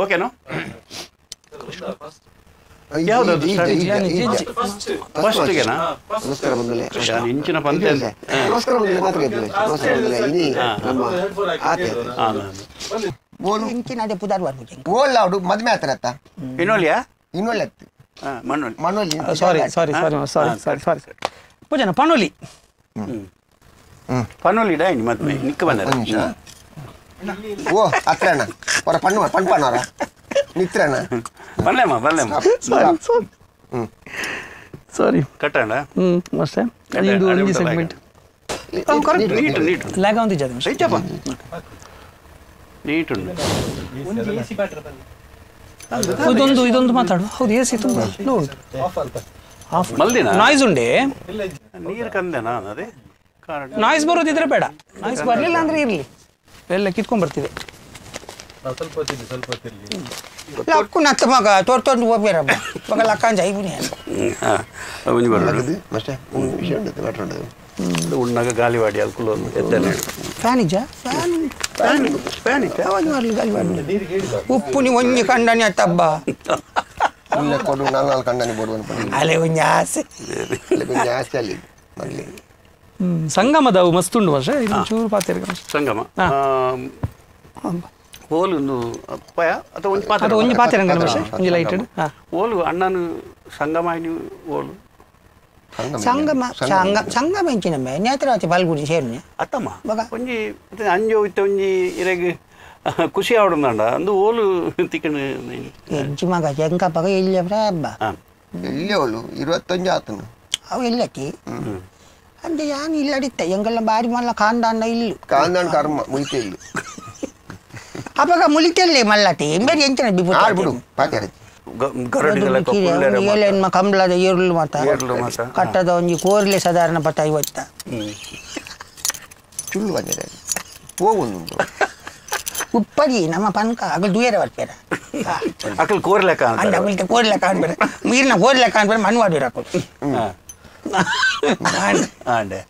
ಓಕೆನಾ? ಯಾವುದು ಫಸ್ಟ್ಗೆನಾ? ನಮಸ್ಕಾರ ಬಂದಲೆ. ಇಂಚಿನ ಪಂತೆ ನಮಸ್ಕಾರ ಬಂದಲೆ ಮಾತ್ರ ನಮಸ್ಕಾರ ಬಂದಲೆ ಇನಿ ನಮ್ಮ ಆತೆ ಓಲು ಇಂಚಿನ ಅದೇ ಪುದಾರ್ ಬರ್ಬೋದು. ಓಲ್ ಅವಡು ಮದುವೆ ಆತರತ್ತ ಇನ್ನೊಲಿಯಾ? ಇನ್ನೊಳ್ಳೆ ಅತ್ತು ಮಣ್ಣೊಲಿ ಮಣ್ಣೊಲಿ. Sorry sorry sorry sorry sorry sorry ಪೂಜನ ಪಣೋಲಿ ಪಣೋಲಿ ಡೈನ್ ಮದುವೆ ನಿಕ್ಕ ಬಂದ. ಓ ಅತ್ರಣ್ಣ ಹೊರ ಪಣ್ಣು ಪಣ್ ಪಣ್ಣವರ ನಿತ್ರಣ್ಣ ಬಲ್ಲೆಮ್ಮ ಬಲ್ಲೆಮ್ಮ. ಸಾರಿ ಸಾರಿ ಸಾರಿ ಕಟ್ಟಣ್ಣ. ಅಷ್ಟೇ ಇದು ಒಂದು ಸೆಗ್ಮೆಂಟ್ ನೀಟ್ ನೀಟ್ ಲ್ಯಾಗ್ ಆನ್ ದಿಜ ಸೈಚಪ್ಪ ನೀಟ್ ಉಂಟು. ಇದೊಂದು ಇದೊಂದು ಮಾತಾಡು. ಹೌದು ಎ ಸಿ ತುಂಬ ಲೋ ಉಂಟು. ಆಫ್ ಮಲ್ದಿನ ನಾಯ್ಸ್ ಉಂಡೆ. ನೀರು ಕಂದೆನಾ ಅದೇ ನಾಯ್ಸ್ ಬರೋದಿದ್ರೆ ಬೇಡ, ನಾಯ್ಸ್ ಬರಲಿಲ್ಲ ಅಂದರೆ ಇರಲಿ. ಎಲ್ಲ ಕಿತ್ಕೊಂಡ್ ಬರ್ತಿದೆ. ಲಕ್ಕು ನತ್ತ ಮಗ ತೋರ್ತೊಂದು ಹೋಗ್ಬೇರಪ್ಪ ಮಗ ಲಕ್ಕಂಜ ಐಬುನಿ. ಉಣ್ಣಾಗ ಗಾಳಿವಾಡಿ ಅಲ್ಕುಲ ಎತ್ತನೆ ಫ್ಯಾನ್ ಇಜ್ಜಾ? ಫ್ಯಾನ್ ಫ್ಯಾನ್ ಫ್ಯಾನ್ ಇತ್ತ ಯಾವಾಗ ಮಾಡಲಿ ಗಾಳಿವಾಡಿ. ಉಪ್ಪು ನೀವು ಒಂಜಿ ಕಂಡನಿ ಅತ್ತಬ್ಬ ಇಲ್ಲ ಕೊಡು ನಾಲ್ಕು ನಾಲ್ಕು ಕಂಡನಿ ಬೋಡುವನು ಅಲೆ ಒಂಜಿ ಆಸೆ ಒಂಜಿ ಆಸೆ ಅಲ್ಲಿ ಮಲ್ಲಿ. ಸಂಗಮದವು ಮಸ್ತ್ ಉಂಡು ವರ್ಷ ಇದು ಚೂರು ಪಾತ್ರೆ ಸಂಗಮ ಓಲು ಪಯ ಅಥವಾ ಒಂಜಿ ಪಾತ್ರೆ ಅದು ಒಂಜಿ ಪಾತ್ರೆ ರಂಗನ ವರ್ಷ ಒಂಜಿ ಲೈಟೆಡ್. ಓಲು ಅಣ್ಣನು ಸಂಗಮ ಓಲು ಸಂಗಮ ಸಂಗ ಸಂಗಮ ಎಂಚಿನ ನೇತ್ರಾವತಿ ಬಲ್ಗುಡಿ ಸೇರಿನ ಅತ್ತಮ್ಮ ಒಂಜಿ ಅಂಜೋ ಇತ್ತ ಒಂಜಿ ಇರೆಗ್ ಖುಷಿ ಆವಡುಂದಾಂಡ ಅಂದು ಓಲು ತಿಕ್ಕಣ ಎಂಚಿ ಮಗ ಎಂಕಪ್ಪಗ ಎಲ್ಲಿ ಹಬ್ಬ ಎಲ್ಲಿ ಓಲು 21 ಆತನು ಅವು ಎಲ್ಲತಿ ಅಂದ್ರೆ ಯಾನ್ ಇಲ್ಲಡಿತ್ತ ಎಂಗೆಲ್ಲ ಬಾರಿ ಮಲ್ಲ ಕಾಂದಾಂಡ ಇಲ್ಲು ಕಾಂದಾಂಡ ಕರ್ಮ ಮುಳಿತೆ ಇಲ್ಲು ಅಪಗ ಮುಳಿತೆಲ್ಲೇ ಮಲ್ಲತಿ ಎಂಬೇರಿ ಎಂಚಿನ ಬಿಪು ಬಿಡು ಪಾತ್ರೆ ಏಳೆನ್ಮ ಕಂಬಳದ ಏರುಳು ಮಾತ ಕಟ್ಟದ ಒಂಜಿ ಕೋರ್ಲೆ ಸಾಧಾರಣ ಪತ್ತ ಐವತ್ತ ಚುಳ್ಳು ಬಂದಿದೆ ಹೋಗುಂದುಂಟು ಉಪ್ಪಡಿ ನಮ್ಮ ಪನ್ಕ ಅಗಲ್ ದುಯರ ಬರ್ಪೇರ ಅಕಲ್ ಕೋರ್ಲೆ ಕಾಣ ಅಂದ ಅಗಲ್ಗೆ ಕೋರ್ಲೆ ಕಾಣ್ಬೇಡ ಮೀರಿನ ಕೋರ್ಲೆ ಕಾಣ್ಬೇಡ ಮನ್ವಾಡಿರ ಅಕಲ್ ಆಂಡೆ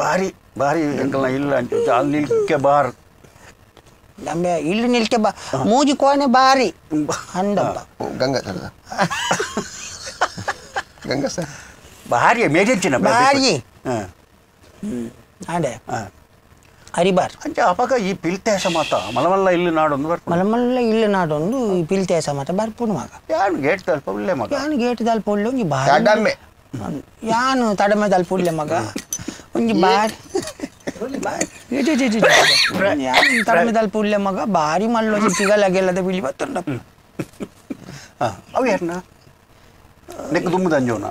ಬಾರಿ ಬಾರಿ ಅಂಕಲ್ನ ಇಲ್ಲ ಅಂಚು ಅಲ್ಲಿ ನಿಲ್ಕೆ ಬಾರ್ ನಮ್ಮ ಇಲ್ಲಿ ನಿಲ್ಕೆ ಬಾ ಮೂಜಿ ಕೋಣೆ ಬಾರಿ ಅಂದಪ್ಪ ಗಂಗಾ ಸರ್ ಗಂಗಾ ಸರ್ ಭಾರಿ ಮೇಜಂಚಿನ ಬಾರಿ ಆಂಡೆ ಹರಿಬಾರ್ ಅಂಚೆ ಅಪಗ ಈ ಪಿಲ್ತೇಶ ಮಾತ ಮಲಮಲ್ಲ ಇಲ್ಲಿ ನಾಡೊಂದು ಬರ್ಪು ಮಲಮಲ್ಲ ಇಲ್ಲಿ ನಾಡೊಂದು ಈ ಪಿಲ್ತೇಶ ಮಾತ ಬರ್ಪುನು ಮಗ ಯಾನು ಗೇಟ್ ತಲ್ಪ ಉಳ್ಳೆ ಮಗ ಯಾನು ಗೇಟ್ ತಲ್ಪ ಉಳ್ಳೆ ಒಂಜಿ ಬಾರಿ ತಡಮೆ ಯಾನು ತಡಮೆ ತಲ್ಪ ಉಳ್ಳೆ ಮಗ ಒಂಜಿ ಬಾರಿ ತಡಮೆ ತಲ್ಪ ಉಳ್ಳೆ ಮಗ ಬಾರಿ ಮಲ್ಲೊಂಜಿ ತಿಗಲಾಗೆಲ್ಲದ ಬಿಳಿ ಬತ್ತುಂಡ ಅವು ಯಾರನ್ನ ನೆಕ್ ದುಮ್ಮದ ಅಂಜೋನ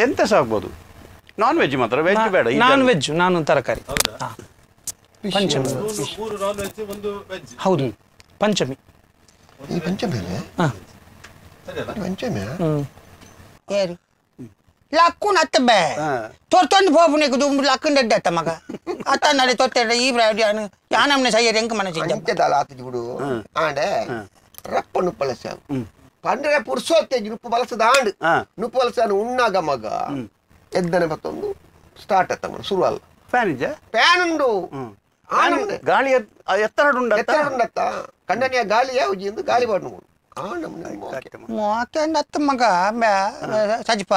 ಎಂತ ಸಾಕ್ಬೋದು ನಾನ್ ವೆಜ್ ಮಾತ್ರ ವೆಜ್ ಬೇಡ ನಾನ್ ವೆಜ್ ನಾನು ತರಕಾರಿ ಪಂಚಮಿ ಹೌದು ಪಂಚಮಿ ಪಂಚಮಿ ಪಂಚಮಿ ಏರು ಲಕ್ಕು ನತ್ತ ಬೇ ತೊರ್ತೊಂದು ಪೋಪುನೆಕ್ ದುಂಬು ಲಕ್ಕುಂಡ ಅತ್ತ ಮಗ ಅತ್ತ ನಡೆ ತೊತ್ತೆಡ ಈ ಯಾನು ಯಾನಮ್ಮನೆ ಸೈಯರ್ ಎಂಕ ಮನಸ್ಸು ಅಂಚದಾಲ ಆತಜಿ ಬಿಡು ಆಂಡೆ ರಪ್ಪ ನುಪ್ಪಲಸ ಪಂಡ್ರೆ ಪುರ್ಸೋತ್ತೇಜಿ ನುಪ್ಪು ಬಲಸದ ಆಂಡ್ ನುಪ್ಪು ಬಲಸಾನು ಉಣ್ಣಾಗ ಮಗ ಎದ್ದನೆ ಮತ್ತೊಂದು ಸ್ಟಾರ್ಟ್ ಅತ್ತ ಮಗ ಶುರು ಅಲ್ಲ ಫ್ಯಾನ್ ಇಜ್ಜ ಫ್ಯಾನ್ ಉಂಡು ಗಾಳಿ ಎತ್ತರ ಉಂಡ ಎತ್ತರ ಉಂಡತ್ತ ಕಂಡನಿಯ ಗಾಳಿ ಯಾವುದು ಎಂದು ಗಾಳಿ ಬಾಡು ಮೋಕೆ ಅತ್ತ ಮಗ ಸಜ್ಪ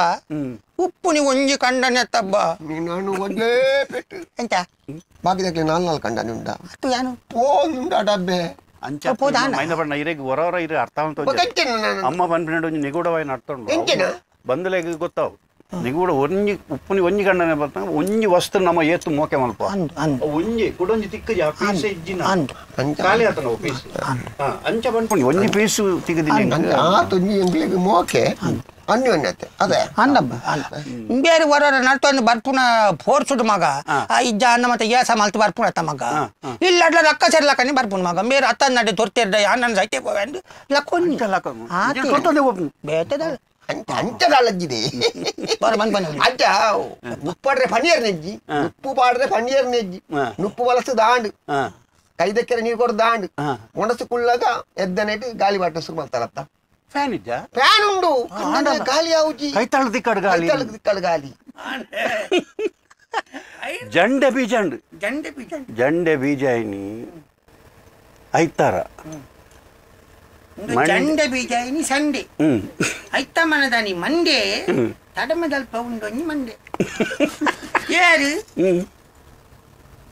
ಉಪ್ಪು ನೀವು ಒಂಜಿ ಕಂಡನೆ ಅತ್ತಬ್ಬ ನಾನು ಒಂದೇ ಪೆಟ್ಟು ಎಂತ ಬಾಕಿದಾಗಲಿ ನಾಲ್ಕು ನಾಲ್ಕು ಕಂಡನೆ ಉಂಡ ಅದು ಯಾನು ಪೋಂದುಂಡ ಡಬ್ಬೆ ಅಂಚ ಮೈಂದ ಬಣ್ಣ ಇರೆಗ್ ಹೊರವರ ಇರೆ ಅರ್ಥ ಉಂಟು ಅಮ್ಮ ಬಂದ್ಬಿಟ್ಟು ಒಂಜಿ ನಿಗೂಢವಾಯಿನ ಅರ್ಥ ಉಂಟು ಬಂದಲೆಗ್ ಗೊತ್ತಾವು ನಿಗೂಢ ಒಂಜಿ ಉಪ್ಪುನಿ ಒಂಜಿ ಕಂಡನೆ ಬರ್ತಾನೆ ಒಂಜಿ ವಸ್ತು ನಮ್ಮ ಏತು ಮೋಕೆ ಮಲ್ಪ ಒಂಜಿ ಕುಡೊಂಜಿ ತಿಕ್ಕಜಿ ಆ ಪೀಸ್ ಇಜ್ಜಿನ ಖಾಲಿ ಆತನ ಪೀಸ್ ಅಂಚ ಬಂದ್ಪುಣಿ ಒಂಜಿ ಪೀಸ್ ತಿಕ್ಕದಿನಿ ಆತೊಂಜಿ ಎಂಗ್ಲಿಗ್ ಮೋಕೆ ಅನ್ಯೋನ್ಯತೆ ಅದೇ ಅಂದಬ್ಬ ಬೇರೆ ಹೊರವರ ನಡ್ತೊಂದು ಬರ್ಪುನ ಫೋರ್ಸುಡು ಮಗ ಆ ಇಜ್ಜ ಅನ್ನ ಮತ್ತೆ ಏಸ ಮಲ್ತು ಬರ್ಪುನ ಅತ್ತ ಮಗ ಇಲ್ಲ ಅಡ್ಲ ರಕ್ಕ ಸೇರ್ಲಕ್ಕನಿ ಬರ್ಪುನ ಮಗ ಮೇರೆ ಅತ್ತ ನಡೆ ತೊರ್ತಿರ್ಡ ಯಾನನ್ನ ಸೈತೆ ಪೋವೆಂದು ಲಕ್ಕೊಂಜಿ ಬೇಟೆದಲ್ಲ ಅಂಚದಾಳಜ್ಜಿದೆ ಅಂಚ ಉಪ್ಪಾಡ್ರೆ ಪನ್ನೀರ್ ನೆಜ್ಜಿ ಉಪ್ಪು ಪಾಡ್ರೆ ಪನ್ನೀರ್ ನೆಜ್ಜಿ ನುಪ್ಪು ಬಲಸು ದಾಂಡು ಕೈದಕ್ಕೆರೆ ನೀರು ಕೊಡು ದಾಂಡು ಒಣಸು ಕುಳ್ಳಾಗ ಎದ್ದನೆಟ್ಟು ಗಾಳಿ ಬಾಟ ಶುರು ಮಾಡ್ತಾರತ್ತ ಫ್ಯಾನ್ ಇಜ್ಜಾ ಫ್ಯಾನ್ ಉಂಡು ಗಾಳಿ ಯಾವುಜಿ ಕೈತಾಳು ದಿಕ್ಕಾಡು ಗಾಳಿ ಕೈತಾಳು ದಿಕ್ಕಾಡು ಗಾಳಿ ಜಂಡೆ ಬೀಜ ಜಂಡೆ ಬೀಜ ಜಂಡೆ ಬೀಜ ಐನಿ ಐತಾರ ಜಂಡೆ ಬೀಜ ಇನಿ ಸಂಡೆ ಐತ ಮನದಾನಿ ಮಂಡೆ ತಡಮದಲ್ಪ ಉಂಡೊಂಜಿ ಮಂಡೆ ಏರು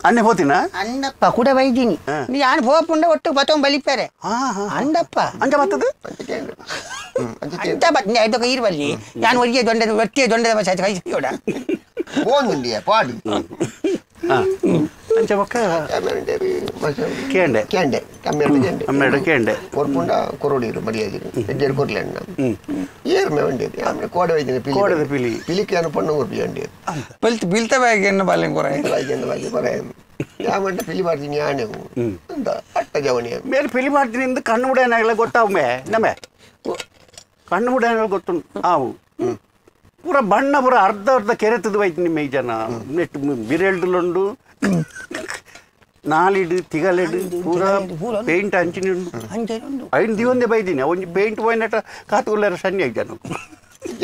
ಅಣ್ಣೆ ಹೋತಿನ ಅಣ್ಣಪ್ಪ ಕೂಡ ಬೈದಿನಿ ಯಾನ್ ಪೋಪುಂಡ ಒಟ್ಟು ಬತ್ತೊಂದು ಬಲಿಪಾರೆ ಅಂಡಪ್ಪ ಅಂಚ ಬತ್ತದ ಅಂಚ ಬತ್ತ ಐದೊಕ ಈರು ಬಲ್ಲಿ ಯಾನ್ ಒರಿಗೆ ದೊಂಡದ ಒಟ್ಟಿಗೆ ದೊಂಡದ ಬಸ್ ಕೈ ಸಿಗೋಡ ಪೋಂದುಂಡಿಯ ಪಾಡಿ ಅಂಚ ಬೊಕ್ಕ ಕೇಂಡೆ ಕೇಂಡೆ ಕಮ್ಮೆರಡು ಕೇಂಡೆ ಕೊರ್ಪುಂಡ ಕೊರೊಡಿರು ಮರ್ಯಾದಿರು ಎಡ್ಡೇರು ಕೊರ್ಲೆ ಅಣ್ಣ ಏರ್ಮೆ వండేది ಆಮೇಲೆ ಕೋಡೆ ವೈದಿನ ಪಿಲಿ ಕೋಡೆದ ಪಿಲಿ ಪಿಲಿಕ್ಕೆ ಅನ್ನು ಪಣ್ಣು ಕೊರ್ಪಿ ಅಂಡೇರು ಬಲ್ತ ಬೀಳ್ತ ಬ್ಯಾಗ್ ಎನ್ನ ಬಾಲ್ಯ ಕೊರ ಬಾಯಿಗೆ ಬಾಯಿಗೆ ಕೊರ ಯಾಮಂಟ ಪಿಲಿ ಮಾಡ್ತೀನಿ ಯಾನೆ ಅಂತ ಅಟ್ಟ ಜವಣಿ ಮೇಲೆ ಪಿಲಿ ಮಾಡ್ತೀನಿ ಎಂದು ಕಣ್ಣು ಮುಡಿಯನಾಗಲ ಗೊತ್ತಾವು ನಮ್ಮೆ ಕಣ್ಣು ಮುಡಿಯನಾಗಲ ಗೊತ್ತು ಆವು ಪೂರ ಬಣ್ಣ ಪೂರ ಅರ್ಧ ಅರ್ಧ ಕೆರೆತದ ಬೈತು ನಿಮ್ಮ ಈ ಜನ ನೆಟ್ ಬಿರೆಲ್ದುಲುಂಡು ನಾಲಿಡು ತಿಗಲೆಡು ಪೂರ ಪೇಂಟ್ ಅಂಚಿನ ಐದು ದಿವಂದೇ ಬೈದಿನಿ ಒಂಜಿ ಪೇಂಟ್ ಪೋಯಿನಟ ಕಾತುಗುಲ್ಲಾರ ಸಣ್ಣ ಐದು ಜನ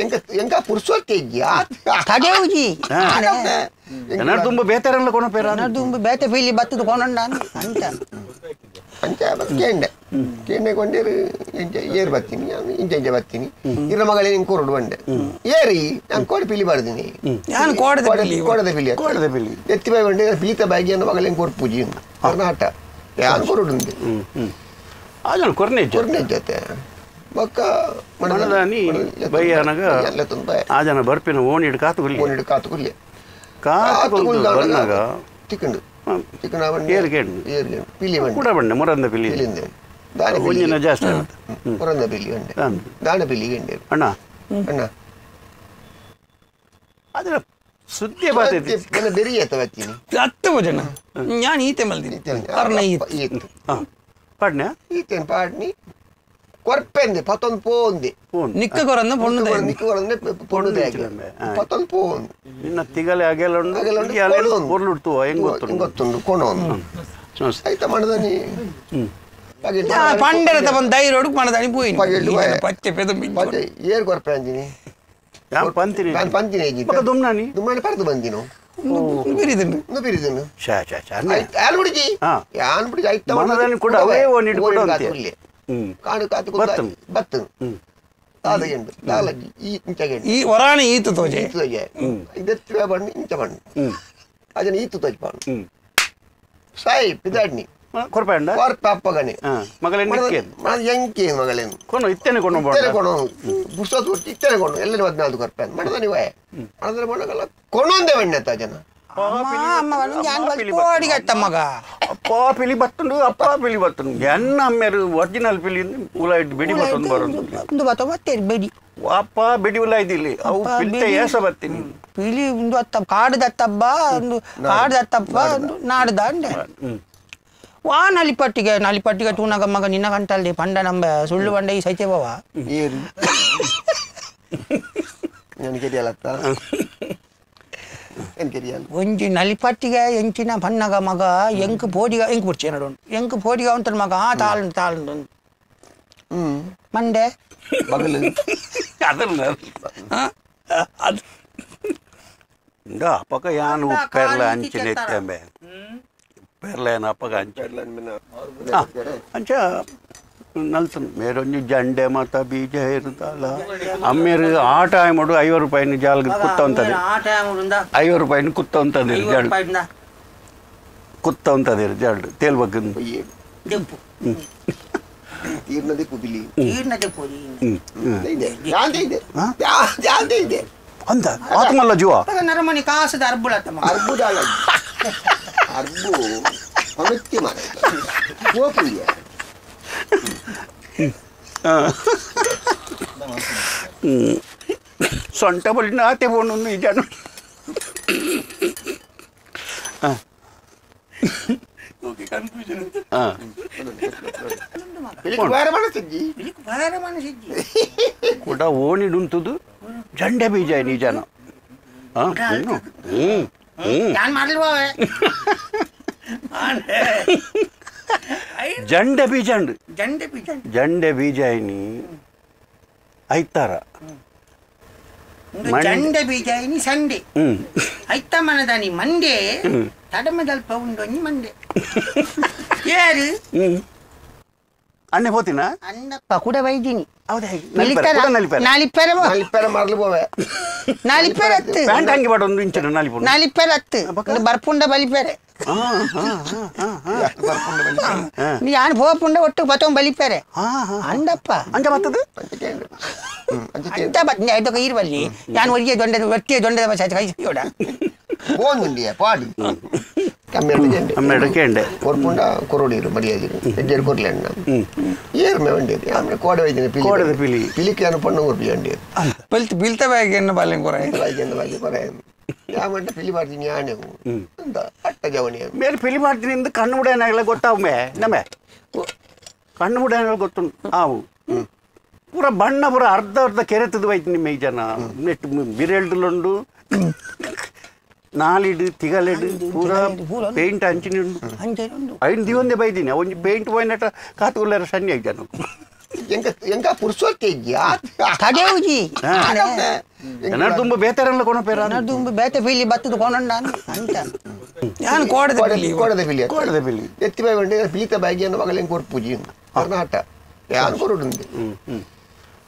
ಎಂಕ ಎಂಕ ಪುರ್ಸೊತ್ತೆ ತಡೆಯುಜಿ ಏನಾರು ತುಂಬ ಬೇತಾರಲ್ಲ ಕೊನಪೇರ ತುಂಬ ಬೇತೆ ಪೀಲಿ ಬತ್ತದ ಕೊನಂಡ ಅಂತ ಅಂಚ ಕೇಂಡೆ ಕೇಂಡೆ ಕೊಂಡೇರು ಇಂಚ ಏರು ಬತ್ತೀನಿ ಇಂಚ ಇಂಚ ಬತ್ತೀನಿ ಇರ ಮಗಳೇ ನಿಂಗೆ ಕೊರಡು ಬಂಡೆ ಏರಿ ನಾನು ಕೋಡಿ ಪಿಲಿ ಬಾರ್ದಿನಿ ನಾನು ಕೋಡದ ಪಿಲಿ ಕೋಡದ ಪಿಲಿ ಕೋಡದ ಪಿಲಿ ಎತ್ತಿ ಬಾಯಿ ಬಂಡೆ ಪಿಲಿತ ಬಾಯಿಗೆ ಅನ್ನೋ ಮಗಳೇ ಕೊರ್ಪೂಜಿ ಕರ್ನಾಟ ಯಾನು ಕೊರಡುಂದೆ ಅದನ್ನು ಕೊರ್ನೆ ಕೊರ್ನೆ ಜೊತೆ ಬೊಕ್ಕ ಮಣದಾನಿ ಬೈಯಾನಗ ಆ ಜನ ಬರ್ಪಿನ ಓಣಿಡು ಕಾತುಗುಲ್ಲಿ ಓಣಿಡು ಕಾತುಗುಲ್ಲಿ ಕಾತುಗುಲ್ ಬಂದಾಗ ತಿಕ್ಕಂಡು ಕೂಡ ಬಂಡೆ ಮೊರಂದ ಪಿಲಿ ಒಂಜಿನ ಜಾಸ್ತಿ ಮೊರಂದ ಪಿಲಿ ಗಂಡೆ ದಾನ ಪಿಲಿ ಗಂಡೆ ಅಣ್ಣ ಅಣ್ಣ ಅದರ ಸುದ್ದಿ ಬಾತೈತಿ ಬೆರಿಯ ಬತ್ತೀನಿ ಹತ್ತು ಜನ ഞാൻ ಈತೆ ಮಲ್ದಿನಿ ಅರ್ನ ಈತು ಪಾಡ್ನೆ ಈತೇನು ಪಾಡ್ನಿ ಕೊರ್ಪೆಂದೆ ಪತ್ತೊಂದು ಪೋಂದೆ ನಿಕ್ಕ ಕೊರಂದ ಪೊಣ್ಣು ನಿಕ್ಕ ಕೊರಂದೆ ಪೊಣ್ಣು ಪತ್ತೊಂದು ಪೋಂದು ನಿನ್ನ ತಿಗಲೆ ಅಗೆಲ ಉಂಟು ಹೆಂಗ್ ಗೊತ್ತುಂಟು ಗೊತ್ತುಂಟು ಕೊಣೊಂದು ಆಯ್ತಾ ಮಣದಾನಿ ಪಂಡರ ತಗೊಂಡು ಧೈರ್ಯ ಮಣದಾನಿ ಪೋಯಿ ಪಚ್ಚೆ ಪೆದ ಏರ್ ಕೊರ್ಪೆ ಅಂದಿನಿ ಪಂತಿನಿ ನಾನು ಪಂತಿನಿ ದುಮ್ನಾನಿ ದುಮ್ನಾನಿ ಪರ್ದು ಬಂದಿನು ಬಿರಿದುಂಡು ಬಿರಿದುಂಡು ಶಾ ಶಾ ಶಾ ಯಾನ್ ಬಿಡಿಜಿ ಯಾನ್ ಬಿಡಿಜಿ ಆಯ್ತಾ ಮಣದಾನಿ ಕೂಡ ಅವೇ ಓಣಿಡು ಕೂಡ ಅಂತೆ ಕಾಡು ಕಾತು ಬತ್ತು ದಾದಗೆಂಡು ದಾಲಗಿ ಈ ಇಂಚಗೆಂಡು ಈ ಹೊರಾಣಿ ಈತು ತೋಜೆ ಈತು ತೋಜೆ ಇದೆತ್ತುವೆ ಬಣ್ಣು ಇಂಚ ಬಣ್ಣು ಅದನ್ನ ಈತು ತೋಜ್ ಬಣ್ಣು ಸಾಯಿ ಪಿದಾಡ್ನಿ ಕೊರ್ಪಂಡ ಕೊರ್ಪ ಅಪ್ಪಗನೆ ಮಗಳೇನು ಎಂಕೆ ಮಗಳೇನು ಕೊನು ಇತ್ತೇನೆ ಕೊನು ಇತ್ತೇನೆ ಕೊನು ಪುಸ್ತಕ ಕೊಟ್ಟು ಇತ್ತೇನೆ ಕೊನು ಎಲ್ಲರೂ ಹದಿನಾಲ್ಕು ಕೊರ್ಪ ಮಣದನಿ ವಾಯ ಮಣದ್ರೆ ಮಣಗಲ್ಲ ಕೊನೊಂದೇ ಬಣ್ಣ ಜನ ಮಗ ಅಪ್ಪ ಪಿಲಿ ಬತ್ತುಂಡು ಅಪ್ಪ ಪಿಲಿ ಬತ್ತುಂಡು ಎನ್ನ ಅಮ್ಮೇರು ಒರಿಜಿನಲ್ ಪಿಲಿ ಉಲಾಯ್ದು ಬೆಡಿ ಬತ್ತೊಂದು ಬರೋದು ಒಂದು ಬತ್ತ ಮತ್ತೆ ಬೆಡಿ ಅಪ್ಪ ಬೆಡಿ ಉಲಾಯ್ದಿಲ್ಲಿ ಅವು ಪಿಲಿತ ಏಸ ಬತ್ತೀನಿ ಪಿಲಿ ಒಂದು ಅತ್ತ ಕಾಡುದತ್ತಬ್ಬ ಒಂದು ಕಾಡುದತ್ತಪ್ಪ ಒಂದು ನಾಡ್ದ ಅಂಡೆ ವಾ ನಲಿಪಟ್ಟಿಗೆ ನಲಿಪಟ್ಟಿಗೆ ತೂನಗ ಮಗ ನಿನ್ನ ಗಂಟಲ್ಲಿ ಪಂಡ ನಂಬ ಸುಳ್ಳು ಬಂಡೆ ಈ ಸೈತೆ ಬಾವ ಏರು ನನಗೆ ಒಂಜಿ ನಲಿಪಟ್ಟಿಗೆ ಎಂಚಿನ ಪಣ್ಣಗ ಮಗ ಎಂಕ್ ಪೋಡಿಗ ಎಂಕ್ ಬಿಡ್ಚಿ ನಡು ಎಂಕ್ ಪೋಡಿಗ ಅಂತ ಮಗ ಆ ತಾಳು ತಾಳು ಮಂಡೆ ಬಗಲು ಅದಲ್ಲ ಅದು ಅಪ್ಪಗ ಯಾನು ಉಪ್ಪೆರ್ಲ ಅಂಚಿನ ಎತ್ತಂಬೆ ಉಪ್ಪೆರ್ಲ ಏನು ಅಪ್ಪಗ ಅಂಚ ಅಂಚ ನಲ್ತನು ಮೇರೊಂಜಿ ಜಂಡೆ ಮಾತ ಬೀಜ ಇರುತ್ತಲ್ಲ ಅಮ್ಮೇರು ಆಟ ಮಾಡು 50 ರೂಪಾಯಿನ ಜಾಲ್ಗೆ ಕುತ್ತವಂತದೆ 50 ರೂಪಾಯಿನ ಕುತ್ತವಂತದಿರು ಜಾಡು ಕುತ್ತವಂತದಿರು ಜಾಡು ತೇಲ್ ಬಗ್ಗೆ ಅಂತ ಆತ್ಮಲ್ಲ ಜೀವ ನರಮನಿ ಕಾಸದ ಅರ್ಬುಲ ಅರ್ಬುದ ಅರ್ಬು ಸೊಂಟ ಬಳಿ ಆತೆ ಬೋನು ಈ ಜನ ಕೂಡ ಓಣಿಡುಂತುದು ಜಂಡೆ ಬೀಜ ಈ ಜನ ಜಂಡೆ ಬೀಜ ಜಂಡೆ ಬೀಜ ಜಂಡೆ ಬೀಜ ಐತಾರ ಜಂಡೆ ಬೀಜ ಇನಿ ಸಂಡೆ ಐತ ಮನದಾನಿ ಮಂಡೆ ತಡಮದಲ್ಪ ಉಂಡೊಂಜಿ ಮಂಡೆ ಏರು ಅಣ್ಣೆ ಹೋತಿನ ಅಣ್ಣಪ್ಪ ಕೂಡ ಬೈದಿನಿ ಹೌದಾ ನಾಲಿಪ್ಪೆರ ನಾಲಿಪ್ಪೆರ ಮರಲು ಪೋವೆ ನಾಲಿಪ್ಪೆರ ಅತ್ತು ಪ್ಯಾಂಟ್ ಹಂಗೆ ಬಾಡ ಒಂದು ಇಂಚಿನ ನಾಲಿಪು ನಾಲಿಪ್ಪೆರ ಅತ್ತು ಬರ್ಪುಂಡ ಬಲಿಪೆರೆ ನೀ ಯಾನ್ ಪೋಪುಂಡ ಒಟ್ಟು ಬತ್ತೊಂದು ಬಲಿಪೆರೆ ಅಂಡಪ್ಪ ಅಂಚ ಬತ್ತದು ಅಂಚ ಬತ್ತ ಐದೊಕ ಈರು ಬಲ್ಲಿ ಯಾನ್ ಒರಿಗೆ ದೊಂಡದ ಒಟ್ಟಿಗೆ ದೊಂಡದ ಬಸ್ ಕೈ ಯೋಡ போந்துண்டிய பாடு ಕಮ್ಮೆರಡು ಕೇಂಡೆ ಕೊರ್ಪುಂಡ ಕೊರೊಡಿರು ಮರ್ಯಾದಿರು ಎಜ್ಜೆರು ಕೊರ್ಲೆಣ್ಣ ಏರ್ಮೆ ವಂಡಿಯರು ಆಮೇಲೆ ಕೋಡೆ ವೈದ್ಯನ ಪಿಲಿ ಕೋಡೆದ ಪಿಲಿ ಪಿಲಿಕ್ಕೆ ಅನು ಪಣ್ಣು ಕೊರ್ಪಿ ವಂಡಿಯರು ಬಲ್ತ ಬಿಲ್ತ ಬಾಯಿಗೆ ಎನ್ನ ಬಾಲ್ಯ ಕೊರ ಬಾಯಿಗೆ ಎನ್ನ ಬಾಯಿಗೆ ಕೊರ ಯಾಮಂಟ ಪಿಲಿ ಮಾಡ್ತೀನಿ ಯಾನೆ ಅಂತ ಅಟ್ಟ ಜವಣಿ ಮೇಲೆ ಪಿಲಿ ಮಾಡ್ತೀನಿ ಎಂದು ಕಣ್ಣು ಮುಡಿಯನಾಗಲ್ಲ ಗೊತ್ತಾವು ನಮ್ಮೆ ಕಣ್ಣು ಮುಡಿಯನಾಗಲ್ಲ ಗೊತ್ತುಂಟು ಆವು ಪೂರ ಬಣ್ಣ ಪೂರ ಅರ್ಧ ಅರ್ಧ ಕೆರೆತದ ಬೈತು ನಿಮ್ಮ ಈ ಜನ ನೆಟ್ ಬಿರೆಲ್ಡುಲುಂಡು ನಾಲಿಡು ತಿಗಲೆಡು ಪೂರ ಪೇಂಟ್ ಅಂಚಿನ ಐನು ದಿವಂದೆ ಬೈದಿನಿ ಒಂಜಿ ಪೇಂಟ್ ಪೋಯಿನಟ ಕಾತುಗುಲ್ಲಾರ ಸಣ್ಣ ಜನ ಎಂಕ ಎಂಕ ಪುರ್ಸೊತ್ತೆ ತಡೆವುಜಿ ಏನಾರು ತುಂಬ ಬೇತಾರಲ್ಲ ಕೊನಪೇರ ತುಂಬ ಬೇತೆ ಪಿಲಿ ಬತ್ತದ ಕೊನಂಡ ಅಂತ ನಾನು ಕೋಡದ ಪಿಲಿ ಕೋಡದ ಪಿಲಿ ಕೋಡದ ಪಿಲಿ ಎತ್ತಿ ಬಾಯಿ ಬಂಡೆ ಪಿಲಿತ ಬಾಯಿಗೆ ಅನ್ನೋ ಮಗಲೇನು ಕೊರ್ಪುಜಿ ಕರ್ನಾಟ ಯಾನು ಕೊರಡುಂದೆ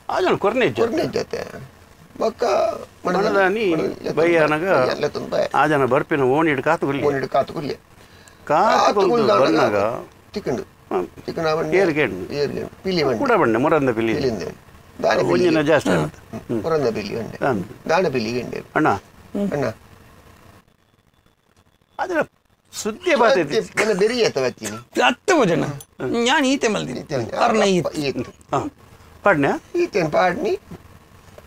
ಆಜನ ಕೊರ್ನೆ ಕೊರ್ನೆ ಜೊತೆ ಬೊಕ್ಕ ಮಣದಾನಿ ಬೈಯಾನಗ ಆ ಜನ ಬರ್ಪಿನ ಓಣಿಡು ಕಾತುಗುಲ್ಲಿ ಓಣಿಡು ಕಾತುಗುಲ್ಲಿ ಕಾತುಗುಲ್ಲಿ ಬನ್ನಾಗ ತಿಕ್ಕಂಡು ತಿಕ್ಕಣ ಏರ್ಗೆಂಡು ಏರ್ಗೆಂಡು ಪಿಲಿ ಬಂಡೆ ಕೂಡ ಬಂಡೆ ಮೊರಂದ ಪಿಲಿ ಪಿಲಿಂದೆ ದಾನ ಒಂಜಿನ ಜಾಸ್ತಿ ಮೊರಂದ ಪಿಲಿ ಗಂಡೆ ದಾನ ಪಿಲಿ ಗಂಡೆ ಅಣ್ಣ ಅಣ್ಣ ಅದರ ಸುದ್ದಿ ಬಾತೈತಿ ನನ್ನ ಬೆರಿ ಆತ ಬತ್ತೀನಿ ಹತ್ತು ಭೋಜನ ನಾನು ಈತೆ ಮಲ್ದಿನಿ ಅರ್ನ ಈತು ಪಾಡ್ನೆ ಈತೇನು ಪಾಡ್ನಿ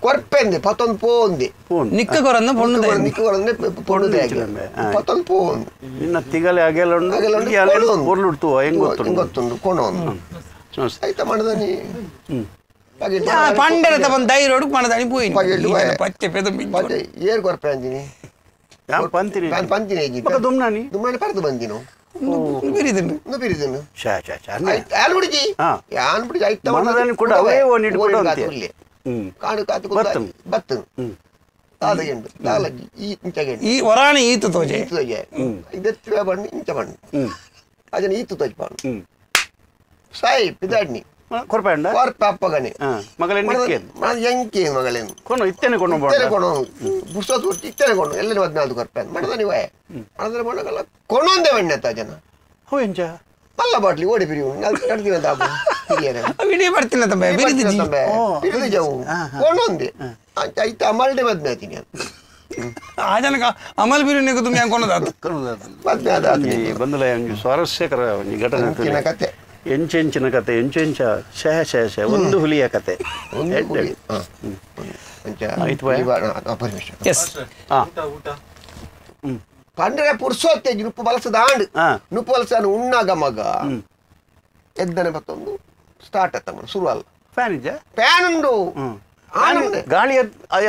ಕೊರ್ಪೆಂದೆ ಪತ್ತೊಂದು ಪೋಂದೆ ನಿಕ್ಕ ಕೊರಂದ ಪೊಣ್ಣು ನಿಕ್ಕ ಕೊರಂದೆ ಪೊಣ್ಣು ಪತ್ತೊಂದು ಪೋಂದು ನಿನ್ನ ತಿಗಲೆ ಅಗೆಲ ಉಂಡು ಪೊರ್ಲುಡ್ತು ಹೆಂಗ್ ಗೊತ್ತುಂಡು ಗೊತ್ತುಂಡು ಕೊಣೊಂದು ಆಯ್ತಾ ಮಣದನಿ ಪಂಡರ ತಗೊಂಡು ಧೈರ್ಯ ಮಣದನಿ ಪೋಯಿ ಪಚ್ಚೆ ಪೆದ ಪಚ್ಚೆ ಏರ್ ಕೊರ್ಪೆ ಅಂದಿನಿ ಪಂತಿನಿ ನಾನು ಪಂತಿನಿ ದುಮ್ನಾನಿ ದುಮ್ನಾನಿ ಪರ್ದು ಬಂದಿನು ಬಿರಿದನು ಬಿರಿದನು ಶಾ ಶಾ ಶಾ ಯಾನ್ ಬಿಡಿಜಿ ಯಾನ್ ಬಿಡಿಜಿ ಆಯ್ತಾ ಮಣದನಿ ಕೂಡ ಅವೇ ಓಣಿಡು ಕೂಡ ಅಂತೆ ಕಾಡು ಕಾತು ಬತ್ತು ದಾದಗೆಂಡು ದಾಲಗಿ ಈ ಇಂಚಗೆಂಡು ಈ ಹೊರಾಣಿ ಈತು ತೋಜೆ ಈತು ತೋಜೆ ಇದೆತ್ತುವೆ ಬಣ್ಣು ಇಂಚ ಬಣ್ಣು ಅದನ್ನ ಈತು ತೋಜ್ ಬಣ್ಣು ಸಾಯಿ ಪಿದಾಡ್ನಿ ಕೊರ್ಪಂಡ ಕೊರ್ಪ ಅಪ್ಪಗನೆ ಮಗಳೇನು ಎಂಕಿ ಮಗಳೇನು ಕೊನು ಇತ್ತೇನೆ ಕೊನು ಇತ್ತೇನೆ ಕೊನು ಪುಸ್ತಕ ಕೊಟ್ಟು ಇತ್ತೇನೆ ಕೊನು ಎಲ್ಲರೂ ಹದಿನಾಲ್ಕು ಕೊರ್ಪ ಮಣದನಿ ವಾಯ ಮಣದನಿ ಬಣ್ಣಗಲ್ಲ ಕೊನೊಂದೇ ಬಣ್ಣ ಜನ ಹೋ ಎಂಚ ಮಲ್ಲ ಬಾಟ್ಲಿ ಓಡಿ ಬಿರಿಯು ನಡ್ತೀವಿ ಅಂತ ವಿಡಿಯೋ ಬರ್ತಿಲ್ಲ ತಂಬೆ ಬಿರಿದು ಜವು ಕೊನೊಂದೆ ಐತ ಅಮಲ್ಡೆ ಮದ್ಮೆ ಆತೀನಿ ಆ ಜನಕ ಅಮಲ್ ಬಿರಿಯನಿಗೆ ತುಂಬ ಕೊನದಾತು ಮದ್ಮೆ ಆದ ಬಂದಲ ಒಂಜಿ ಸ್ವಾರಸ್ಯಕರ ಒಂಜಿ ಘಟನೆ ಕತೆ ಎಂಚೆಂಚಿನ ಕತೆ ಎಂಚೆಂಚ ಶಹ ಶಹ ಶಹ ಒಂದು ಹುಲಿಯ ಕತೆ ಪಂಡ್ರೆ ಪುರ್ಸೊತ್ತೆ ನುಪ್ಪು ಬಲಸದ ಆಂಡ್ ನುಪ್ಪು ಬಲಸ ಉಣ್ಣಾಗ ಮಗ ಎದ್ದನೆ ಮತ್ತೊಂದು ಸ್ಟಾರ್ಟ್ ಆತ ಶುರು ಅಲ್ಲ ಫ್ಯಾನ್ ಇದ್ಯಾ ಫ್ಯಾನ್ ಉಂಡು ಗಾಳಿ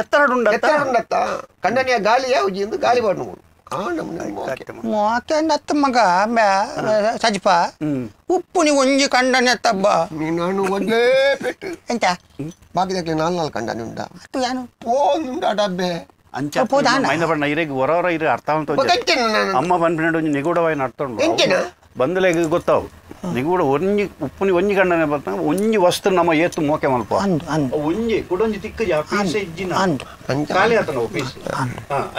ಎತ್ತರ ಉಂಡ ಎತ್ತರ ಉಂಡತ್ತ ಕಂಡನಿಯ ಗಾಳಿ ಯಾವುದು ಎಂದು ಗಾಳಿ ಬಾಡು ಮೋಕೆ ಮಗ ಸಜ್ಪ ಉಪ್ಪು ನೀವು ಒಂಜಿ ಕಂಡನೆ ತಬ್ಬ ನಾನು ಒಂದೇ ಪೆಟ್ಟು ಎಂತ ಬಾಕಿ ದಕ್ಲೆ ನಾಲ್ ನಾಲ್ ಕಂಡನೆ ಉಂಡ ಅದು ಯಾನು ಪೋಂದುಂಡ ಡಬ್ಬೆ ಅಂಚ ಮೈಂದ ಬಣ್ಣ ಇರೆಗ್ ಹೊರವರ ಇರೆ ಅರ್ಥ ಉಂಟು ಅಮ್ಮ ಬಂದ್ಬಿಟ್ಟು ಒಂಜಿ ನಿಗೂಢವಾಯಿನ ಅರ್ಥ ಉಂಟು ಬಂದಲೆಗ್ ಗೊತ್ತಾವು ನಿಗೂಢ ಒಂಜಿ ಉಪ್ಪುನಿ ಒಂಜಿ ಕಂಡನೆ ಬರ್ತಾನೆ ಒಂಜಿ ವಸ್ತು ನಮ್ಮ ಏತು ಮೋಕೆ ಮಲ್ಪ ಒಂಜಿ ಕುಡೊಂಜಿ ತಿಕ್ಕಜಿ ಆ ಪೀಸ್ ಇಜ್ಜಿನ ಖಾಲಿ ಆತನ ಪೀಸ್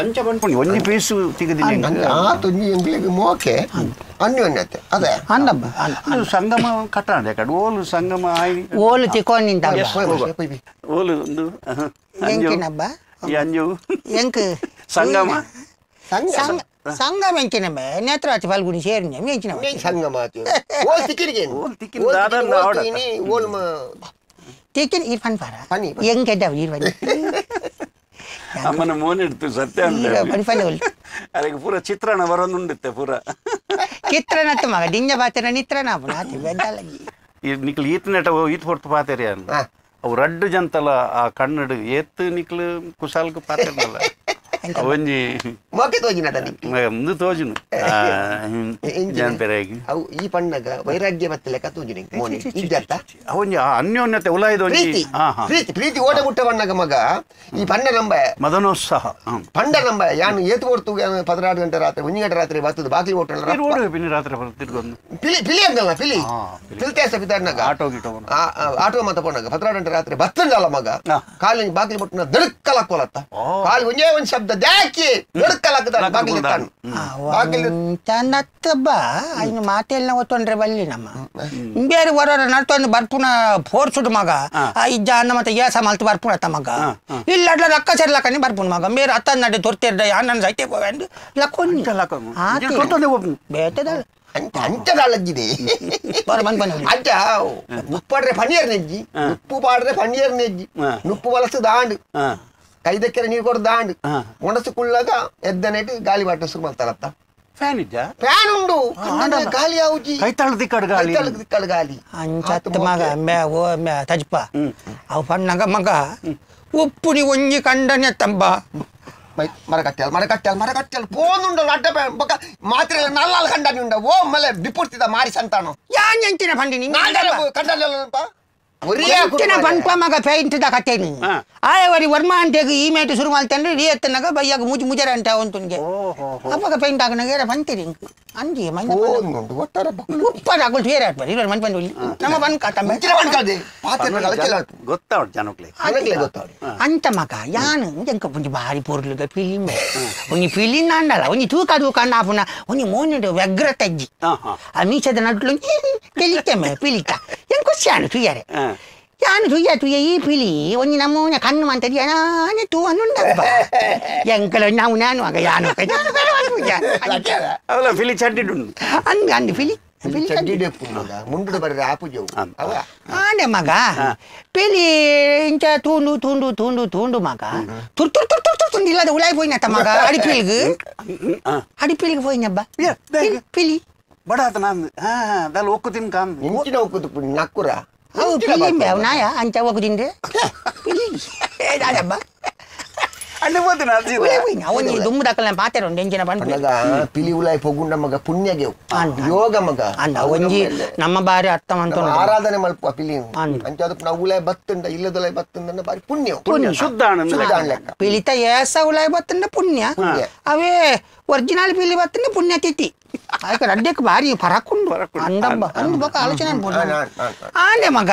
ಅಂಚ ಬಂದ್ಪುಣಿ ಒಂಜಿ ಪೀಸ್ ತಿಕ್ಕದಿನಿ ಆತೊಂಜಿ ಎಂಕ್ಲೆಗ್ ಮೋಕೆ ಅನ್ಯೋನ್ಯತೆ ಅದೇ ಅದು ಸಂಗಮ ಕಟ್ಟಾಂಡೆ ಕಡೆ ಓಲು ಸಂಗಮ ಆಯಿ ಓಲು ತಿಕ್ಕೊಂಡಿಂದ ಓಲು ಒಂದು ಎಂಕಿನಬ್ಬ ಈ ಅಂಜು ಎಂಕ್ ಸಂಗಮ ಸಂಗಮ ಎಂಚಿನ ನೇತ್ರಾವತಿ ಫಲ್ಗುಣಿ ಸೇರಿನ ಎಂಚಿನ ಸಂಗಮ ಓಲ್ ತಿಕ್ಕಿರಿಗೆ ಓಲ್ ತಿಕ್ಕಿನ ದಾದನ್ನ ಆವಡ ಓಲ್ ತಿಕ್ಕಿನ ಇರ್ಫಾನ್ ಪಾರ ಎಂಕೆಡ್ಡ ಇರ್ಫಾನ್ ಅಮ್ಮನ ಮೋನೆ ಇಡ್ತು ಸತ್ಯ ಅಂತ ಅದಕ್ಕೆ ಪೂರ ಚಿತ್ರಣ ಬರೋದುಂಡುತ್ತೆ ಪೂರ ಚಿತ್ರಣ ಮಗ ದಿಂಜ ಪಾತ್ರ ನಿತ್ರಣ ಈ ನಿಕ್ಲು ಈತನೆಟ ಈತ್ ಹೊರ್ತು ಪಾತೆರಿ ಅವು ರಡ್ಡು ಜಂತಲ ಆ ಕನ್ನಡ ಏತ್ ನಿಕ್ಲು ಕುಸಾಲ್ಕು ಪಾತೆರ್ನಲ್ಲ ಒಂಜಿ ಮೋಕೆ ತೋಜಿನ ಮುಂದೆ ತೋಜಿನ ಜನಪೆರಾಗಿ ಅವು ಈ ಪಣ್ಣಗ ವೈರಾಗ್ಯ ಬತ್ತಲೆಕ್ಕ ತೋಜಿನ ಇದ್ದತ್ತ ಒಂಜಿ ಅನ್ಯೋನ್ಯತೆ ಉಲಾಯ್ದ ಪ್ರೀತಿ ಪ್ರೀತಿ ಪ್ರೀತಿ ಓಟ ಮುಟ್ಟ ಪಣ್ಣಗ ಮಗ ಈ ಪಂಡ ನಂಬ ಮದನೋತ್ಸಾಹ ಪಂಡ ನಂಬ ಯಾನು ಏತು ಕೊಡ್ತು 12 ಗಂಟೆ ರಾತ್ರಿ 1 ಗಂಟೆ ರಾತ್ರಿ ಬರ್ತದೆ ಬಾಕಿ ಓಟ ರಾತ್ರಿ ಬರ್ತಿರ್ಗೊಂದು ಪಿಲಿ ಪಿಲಿ ಅಂತಲ್ಲ ಪಿಲಿ ಪಿಲ್ತೇಸ ಪಿತಾಡ್ನಾಗ ಆಟೋ ಗಿಟೋ ಆಟೋ ಮತ್ತ ಪೋನಾಗ 12 ಗಂಟೆ ರಾತ್ರಿ ಬತ್ತಂಡಲ್ಲ ಮಗ ಕಾಲಿ ಬಾಗಿಲು ಮುಟ್ಟಿನ ದಡುಕ್ಕಲಾಕೋಲತ್ತ ಕಾಲಿ ಒಂದೇ ಒಂದು ಶಬ್ದ ದ್ಯಾಕಿ ದಡುಕ್ಕಲಾಕದ ಬಾಗಿಲು ತಾನು ಬಾಗಿಲು ನತ್ತಬ್ಬ ಇನ್ನು ಮಾತೆಲ್ಲ ಒತ್ತೊಂಡ್ರೆ ಬಲ್ಲಿ ನಮ್ಮ ಬೇರೆ ಹೊರ ನಡ್ತೊಂದು ಬರ್ಪುನ ಫೋರ್ಸುಡು ಮಗ ಇಜ್ಜ ಅನ್ನ ಮತ್ತೆ ಏಸ ಮಲ್ತು ಬರ್ಪುನ ಅತ್ತ ಮಗ ಇಲ್ಲ ಅಡ್ಲ ರಕ್ಕ ಸೇರ್ಲಕ್ಕನಿ ಬರ್ಪುನ ಮಗ ಬೇರೆ ಅತ್ತ ನಡೆ ದೊರ್ತಿರ್ದ ನನ್ನ ಸೈತೆ ಪೋವೆಂದು ಲಕ್ಕೊನ್ನಿ ಬೇಟದಲ್ಲ ಅಂಚದಾಳಜ್ಜಿದೆ ಅಂಚ ಉಪ್ಪಾಡ್ರೆ ಪಣಿಯರ್ ನೆಜ್ಜಿ ಉಪ್ಪು ಪಾಡ್ರೆ ಪಣಿಯರ್ ನೆಜ್ಜಿ ನುಪ್ಪು ವಲಸು ದಾಂಡು ಕೈದಕ್ಕೆರೆ ನೀರು ಕೊಡು ದಾಂಡು ಒಣಸು ಕುಳ್ಳಾಗ ಎದ್ದನೇಟು ಗಾಳಿ ಬಾಟ ಶುರು ಮಾಡ್ತಾರತ್ತ ಫ್ಯಾನ್ ಇದ್ದ ಫ್ಯಾನ್ ಉಂಡು ಗಾಳಿ ಯಾವ್ಜಿ ಕೈತಾಳ ದಿಕ್ಕಾಡು ಗಾಳಿ ದಿಕ್ಕಾಡು ಗಾಳಿ ಅಂಚತ್ತ ಮಗ ಮೇ ಓ ಮೇ ತಜ್ಪ ಅವು ಪಣ್ಣಗ ಮಗ ಉಪ್ಪುನಿ ಒಂಜಿ ಕಂಡನೆ ತಂಬ ಮರಕಟ್ಟೆಲ್ ಮರಕಟ್ಟೆಲ್ ಮರಕಟ್ಟೆಲ್ ಫೋನ್ ಉಂಡಲ್ಲ ಅಡ್ಡ ಬೊಕ ಮಾತ್ರೆ ನಲ್ಲಾಲ್ ಕಂಡನಿ ಉಂಡ ಓ ಮಲೆ ಬಿಪುರ್ತಿದ ಮಾರಿ ಸಂತಾನೋ ಯಾನ್ ಎಂಚಿನ ಪಂಡಿನಿ ಕಂಡಲ್ಲಪ್ಪ ಎಂಚಿನ ಪನ್ಪ ಮಗ ಪೇಂಟ್ದ ಕಟ್ಟೆನಿ ಆಯವರಿ ವರ್ಮ ಅಂಟೆಗ್ ಈ ಮೇಟು ಶುರು ಮಾಡ್ತೇನೆ ರೀ ಎತ್ತನಾಗ ಬಯ್ಯಾಗ ಮುಜು ಮುಜರ ಅಂಟ ಉಂಟುನ್ಗೆ ಅಪ್ಪಗ ಪೇಂಟ್ ಆಗನಾಗ ಪಂತೀರಿ ಅಂಜಿ ಮೈನ ಉಂಟು ಒಟ್ಟಾರೆ ಉಪ್ಪರ ಅಗುಲ್ ಬೇರೆ ಆಡ್ಬಾರಿ ಇವರು ಮನ್ ಬಂದು ನಮ್ಮ ಬನ್ ಕಾತಂಬೆ ಗೊತ್ತಾವಡು ಜನಕ್ಲೆ ಗೊತ್ತಾವಡು ಅಂತ ಮಗ ಯಾನು ಎಂಕ ಒಂಜಿ ಬಾರಿ ಪೊರ್ಲುದ ಫಿಲಿಮ್ ಒಂಜಿ ಫಿಲಿಮ್ ನಾಂಡಲ ಒಂಜಿ ತೂಕ ತೂಕ ಆಪುನ ಒಂಜಿ ಮೋನಿಡು ವ್ಯಗ್ರ ತಜ್ಜಿ ಆ ಮೀಸದ ನಡ್ಲು ತೆಲಿತೆಮೆ ಪಿಲಿತ ಎಂಕ ಖುಷಿಯಾನು ತುಯ್ಯಾರೆ ಯಾನು ತುಯ್ಯ ತುಯ್ಯ ಈ ಪಿಲಿ ಒಂಜಿ ನಮ್ಮೂನ ಕಣ್ಣು ಮಂತದಿ ಯಾನೆ ತೂ ಅನ್ನುಂಡಪ್ಪ ಎಂಕಲ ನಾವು ನಾನು ಆಗ ಯಾನು ಅವಲ ಫಿಲಿ ಚಡ್ಡಿಡು ಅಂದ್ ಅಂದ್ ಫಿಲಿ ಮುಂಡು ಬರ್ರೆ ಆಪುಜವು ಆನೆ ಮಗ ಪಿಲಿ ಇಂಚ ತೂಂಡು ತೂಂಡು ತೂಂಡು ತೂಂಡು ಮಗ ತುರ್ ತುರ್ ತುರ್ ತುರ್ ತುರ್ ತುಂಡು ಇಲ್ಲದ ಉಳಾಯಿ ಪೋಯಿನತ್ತ ಮಗ ಅಡಿಪಿಲ್ಗ್ ಅಡಿಪಿಲ್ಗ್ ಪೋಯಿನಬ್ಬ ಪಿಲಿ ಬಡ ನಾನು ದಾಲ್ ಒಕ್ಕು ತಿನ್ಕ ಇಂಚಿನ ಒಕ್ಕುದು ನಕ್ಕುರ ಅವು ಪಿಲಿ ನಾಯ ಅಂಚ ಒಕ್ಕುದಿಂದ್ರೆ ಪಿಲಿ ದಾದಬ್ಬ ಅಲ್ಲಿ ಹೋದಿನ ಅಜ್ಜಿ ಅವನಿ ದುಮ್ಮು ದಾಕಲ ಪಾತೆರ ಉಂಡು ಎಂಚಿನ ಪನ್ಪುನಗ ಪಿಲಿ ಉಲಾಯಿ ಪೊಗುಂಡ ಮಗ ಪುಣ್ಯಗೆವು ಯೋಗ ಮಗ ಅಂಡ ಒಂಜಿ ನಮ್ಮ ಬಾರಿ ಅರ್ಥ ಮಂತ ಆರಾಧನೆ ಮಲ್ಪುವ ಪಿಲಿ ಅಂಚ ಅದಕ್ಕೆ ನಾವು ಉಲಾಯಿ ಬತ್ತುಂಡ ಇಲ್ಲದೊಲಾಯಿ ಬತ್ತುಂಡ ಬಾರಿ ಪುಣ್ಯ ಪುಣ್ಯ ಶುದ್ಧ ಲೆಕ್ಕ ಪಿಲಿತ ಏಸ ಉಲಾಯಿ ಬತ್ತುಂಡ ಪುಣ್ಯ ಅವೇ ಒರಿಜಿನಲ್ ಪಿಲಿ ಬತ್ತುಂಡ ಪುಣ್ಯ ತಿಥಿ ಅದಕ್ಕೆ ರಡ್ಡಕ್ಕೆ ಬಾರಿ ಫರಕ್ ಉಂಡು ಅಂದಬ್ಬ ಅಂದ್ ಬೊಕ ಆಲೋಚನೆ ಅನ್ಬೋದು ಆಂಡೆ ಮಗ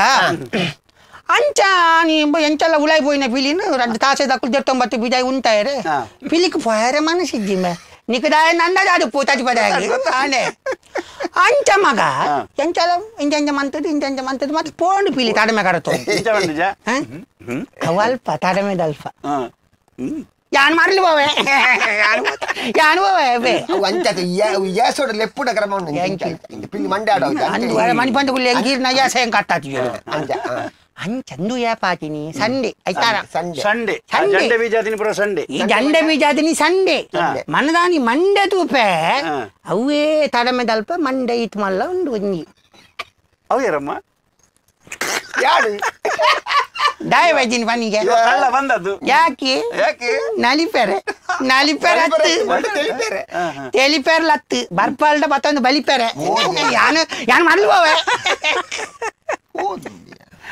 ಅಂಚ ನೀ ಎಂಚಲ್ಲ ಉಲಾಯಿ ಪೋಯಿನ ಪಿಲಿನ ರಡ್ಡು ತಾಸೆ ದಕ್ಕಲು ದೆತ್ತೊಂಬತ್ತು ಬಿಜಾಯಿ ಉಂಟಾಯರೆ ಪಿಲಿಕ್ ಪೋಯರೆ ಮನಸ್ಸಿದ್ದಿ ಮೇ ನಿಕದಾಯ ನಂದ ಅದು ಪೂತಾಜಿ ಪದಾಗಿ ಆನೆ ಅಂಚ ಮಗ ಎಂಚಲ ಇಂಚ ಇಂಚ ಮಂತದ್ದು ಇಂಚ ಇಂಚ ಮಂತದ್ದು ಮತ್ತೆ ಪೋಂಡು ಪಿಲಿ ತಡಮೆ ಕಡತು ಅವು ಅಲ್ಪ ತಡಮೆದ ಅಲ್ಪ ಯಾನ್ ಮಾರ್ಲಿ ಹೋವೆ ಯಾನ್ ಹೋವೆ ಅಂಚ ಏಸೋಡ ಲೆಪ್ಪುಡ ಕ್ರಮ ಪಿಲಿ ಮಂಡೆ ಆಡೋ ಮಣಿ ಪಂಡ ಕುಲ್ಲಿ ಎಂಗೀರ್ನ ಯಾಸ ಹೆಂಗ್ ಕಟ್ಟಾತಿ ಅಂಚಂದು ಯಾಪಾತಿನಿ ಸಂಡೆ ಐತಾರ ಸಂಡೆ ಸಂಡೆ ಜಂಡೆ ಬೀಜಾದಿನಿ ಪುರ ಸಂಡೆ ಈ ಜಂಡೆ ಬೀಜಾದಿನಿ ಸಂಡೆ ಮನದಾನಿ ಮಂಡೆ ತೂಪೆ ಅವೇ ತಡಮೆದಲ್ಪ ಮಂಡೆ ಇತ್ತು ಮಲ್ಲ ಉಂಡು ಒಂಜಿ ಅವೇರಮ್ಮ ಯಾರು ದಾಯ ವೈಜಿನ ಪನಿಗೆ ಕಳ್ಳ ಬಂದದ್ದು ಯಾಕೆ ಯಾಕೆ ನಲಿಪೆರೆ ನಲಿಪೆರೆ ಅತ್ತು ತೆಲಿಪೆರ್ಲ ಅತ್ತು ಬರ್ಪಾಲ್ಡ ಮತ್ತೊಂದು ಬಲಿಪೆರೆ ಯಾನು ಯಾನು ಮಾಡ್ಲುವವೆ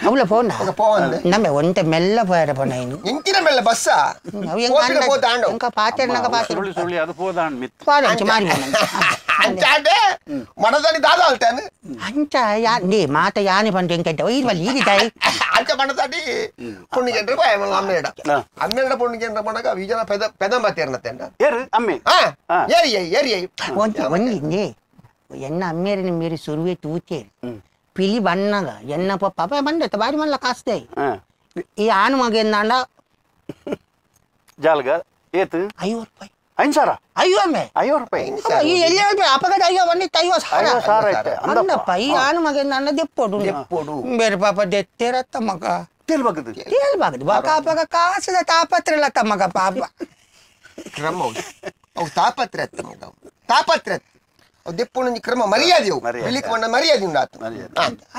ಅವಳ ಫೋನ್ ನಮ್ಮೆ ಒಂತೆ ಮೆಲ್ಲ ಪೋಯರ ಪೋನ ಇನ್ನು ಇಂಚಿನ ಮೆಲ್ಲ ಬಸ್ಸ ಎಂಕ ಪಾತೆರ್ನಗ ಪಾತೆ ಸುಳ್ಳಿ ಸುಳ್ಳಿ ಅದು ಪೋದಾಣ್ ಮಿತ್ ಪಾದಂಚ ಮಾರಿ ಪೋನ ಅಂಚಾಂಡೆ ಮನದಾನಿ ದಾದ ಅಲ್ತಾನೆ ಅಂಚ ಯಾ ನೀ ಮಾತ ಯಾನೆ ಪಂಡು ಎಂಕೆಂಟ ಒಯ್ವಲ್ ಈಗಿದಾಯಿ ಅಂಚ ಮನದಾಡಿ ಪುಣ್ಣಿಗೆಂಡ್ರೆ ಬಾಯ ಅಮ್ಮೇಡ ಅಮ್ಮೇಡ ಪುಣ್ಣಿಗೆಂಡ್ರೆ ಮನಗ ವಿಜನ ಪೆದ ಪೆದಂಬ ತೇರ್ನತೆಂಡ ಏರು ಅಮ್ಮೆ ಹಾ ಏರಿ ಏರಿ ಏರಿ ಒಂಜಿ ಒಂಜಿ ಎನ್ನ ಅಮ್ಮೇರಿನ ಮೇರಿ ಸುರುವೆ ತೂತೇರಿ ಪಿಲಿ ಬಣ್ಣಗ ಎನ್ನ ಪಪ್ಪ ಬಂದೈತೆ ಬಾರಿ ಮಲ್ಲ ಕಾಸ್ದೆ ಈ ಆನು ಮಗ ಎಂದಾಂಡ ಜಾಲ್ಗ ಏತು 50 ರೂಪಾಯಿ 5,000 ಅಯ್ಯೋ ಅಮ್ಮೆ 50 ರೂಪಾಯಿ ಈ ಎಲ್ಲಿ ರೂಪಾಯಿ ಅಪಗದ ಅಯ್ಯೋ ಬಂದಿತ್ತು 50,000 50,000 ಐತೆ ಅಂದಪ್ಪ ಈ ಆನು ಮಗ ಎಂದಾಂಡ ದೆಪ್ಪೋಡು ದೆಪ್ಪೋಡು ಬೇರೆ ಪಾಪ ದೆತ್ತೇರತ್ತ ಮಗ ತೇಲ್ಬಾಗದು ತೇಲ್ಬಾಗದು ಬಾಕ ಅಪಗ ಕಾಸದ ತಾಪತ್ರ ಇಲ್ಲ ತಮ್ಮಗ ಪಾಪ ಕ್ರಮ ಅವು ತಾಪತ್ರ ಅತ್ತ ಮಗ ತಾಪತ್ರ ದೆಪ್ಪುಣ ಕ್ರಮ ಮರ್ಯಾದೆ ಬಿಳಿಕ್ ಮಣ್ಣ ಮರ್ಯಾದೆ ಉಂಡಾತು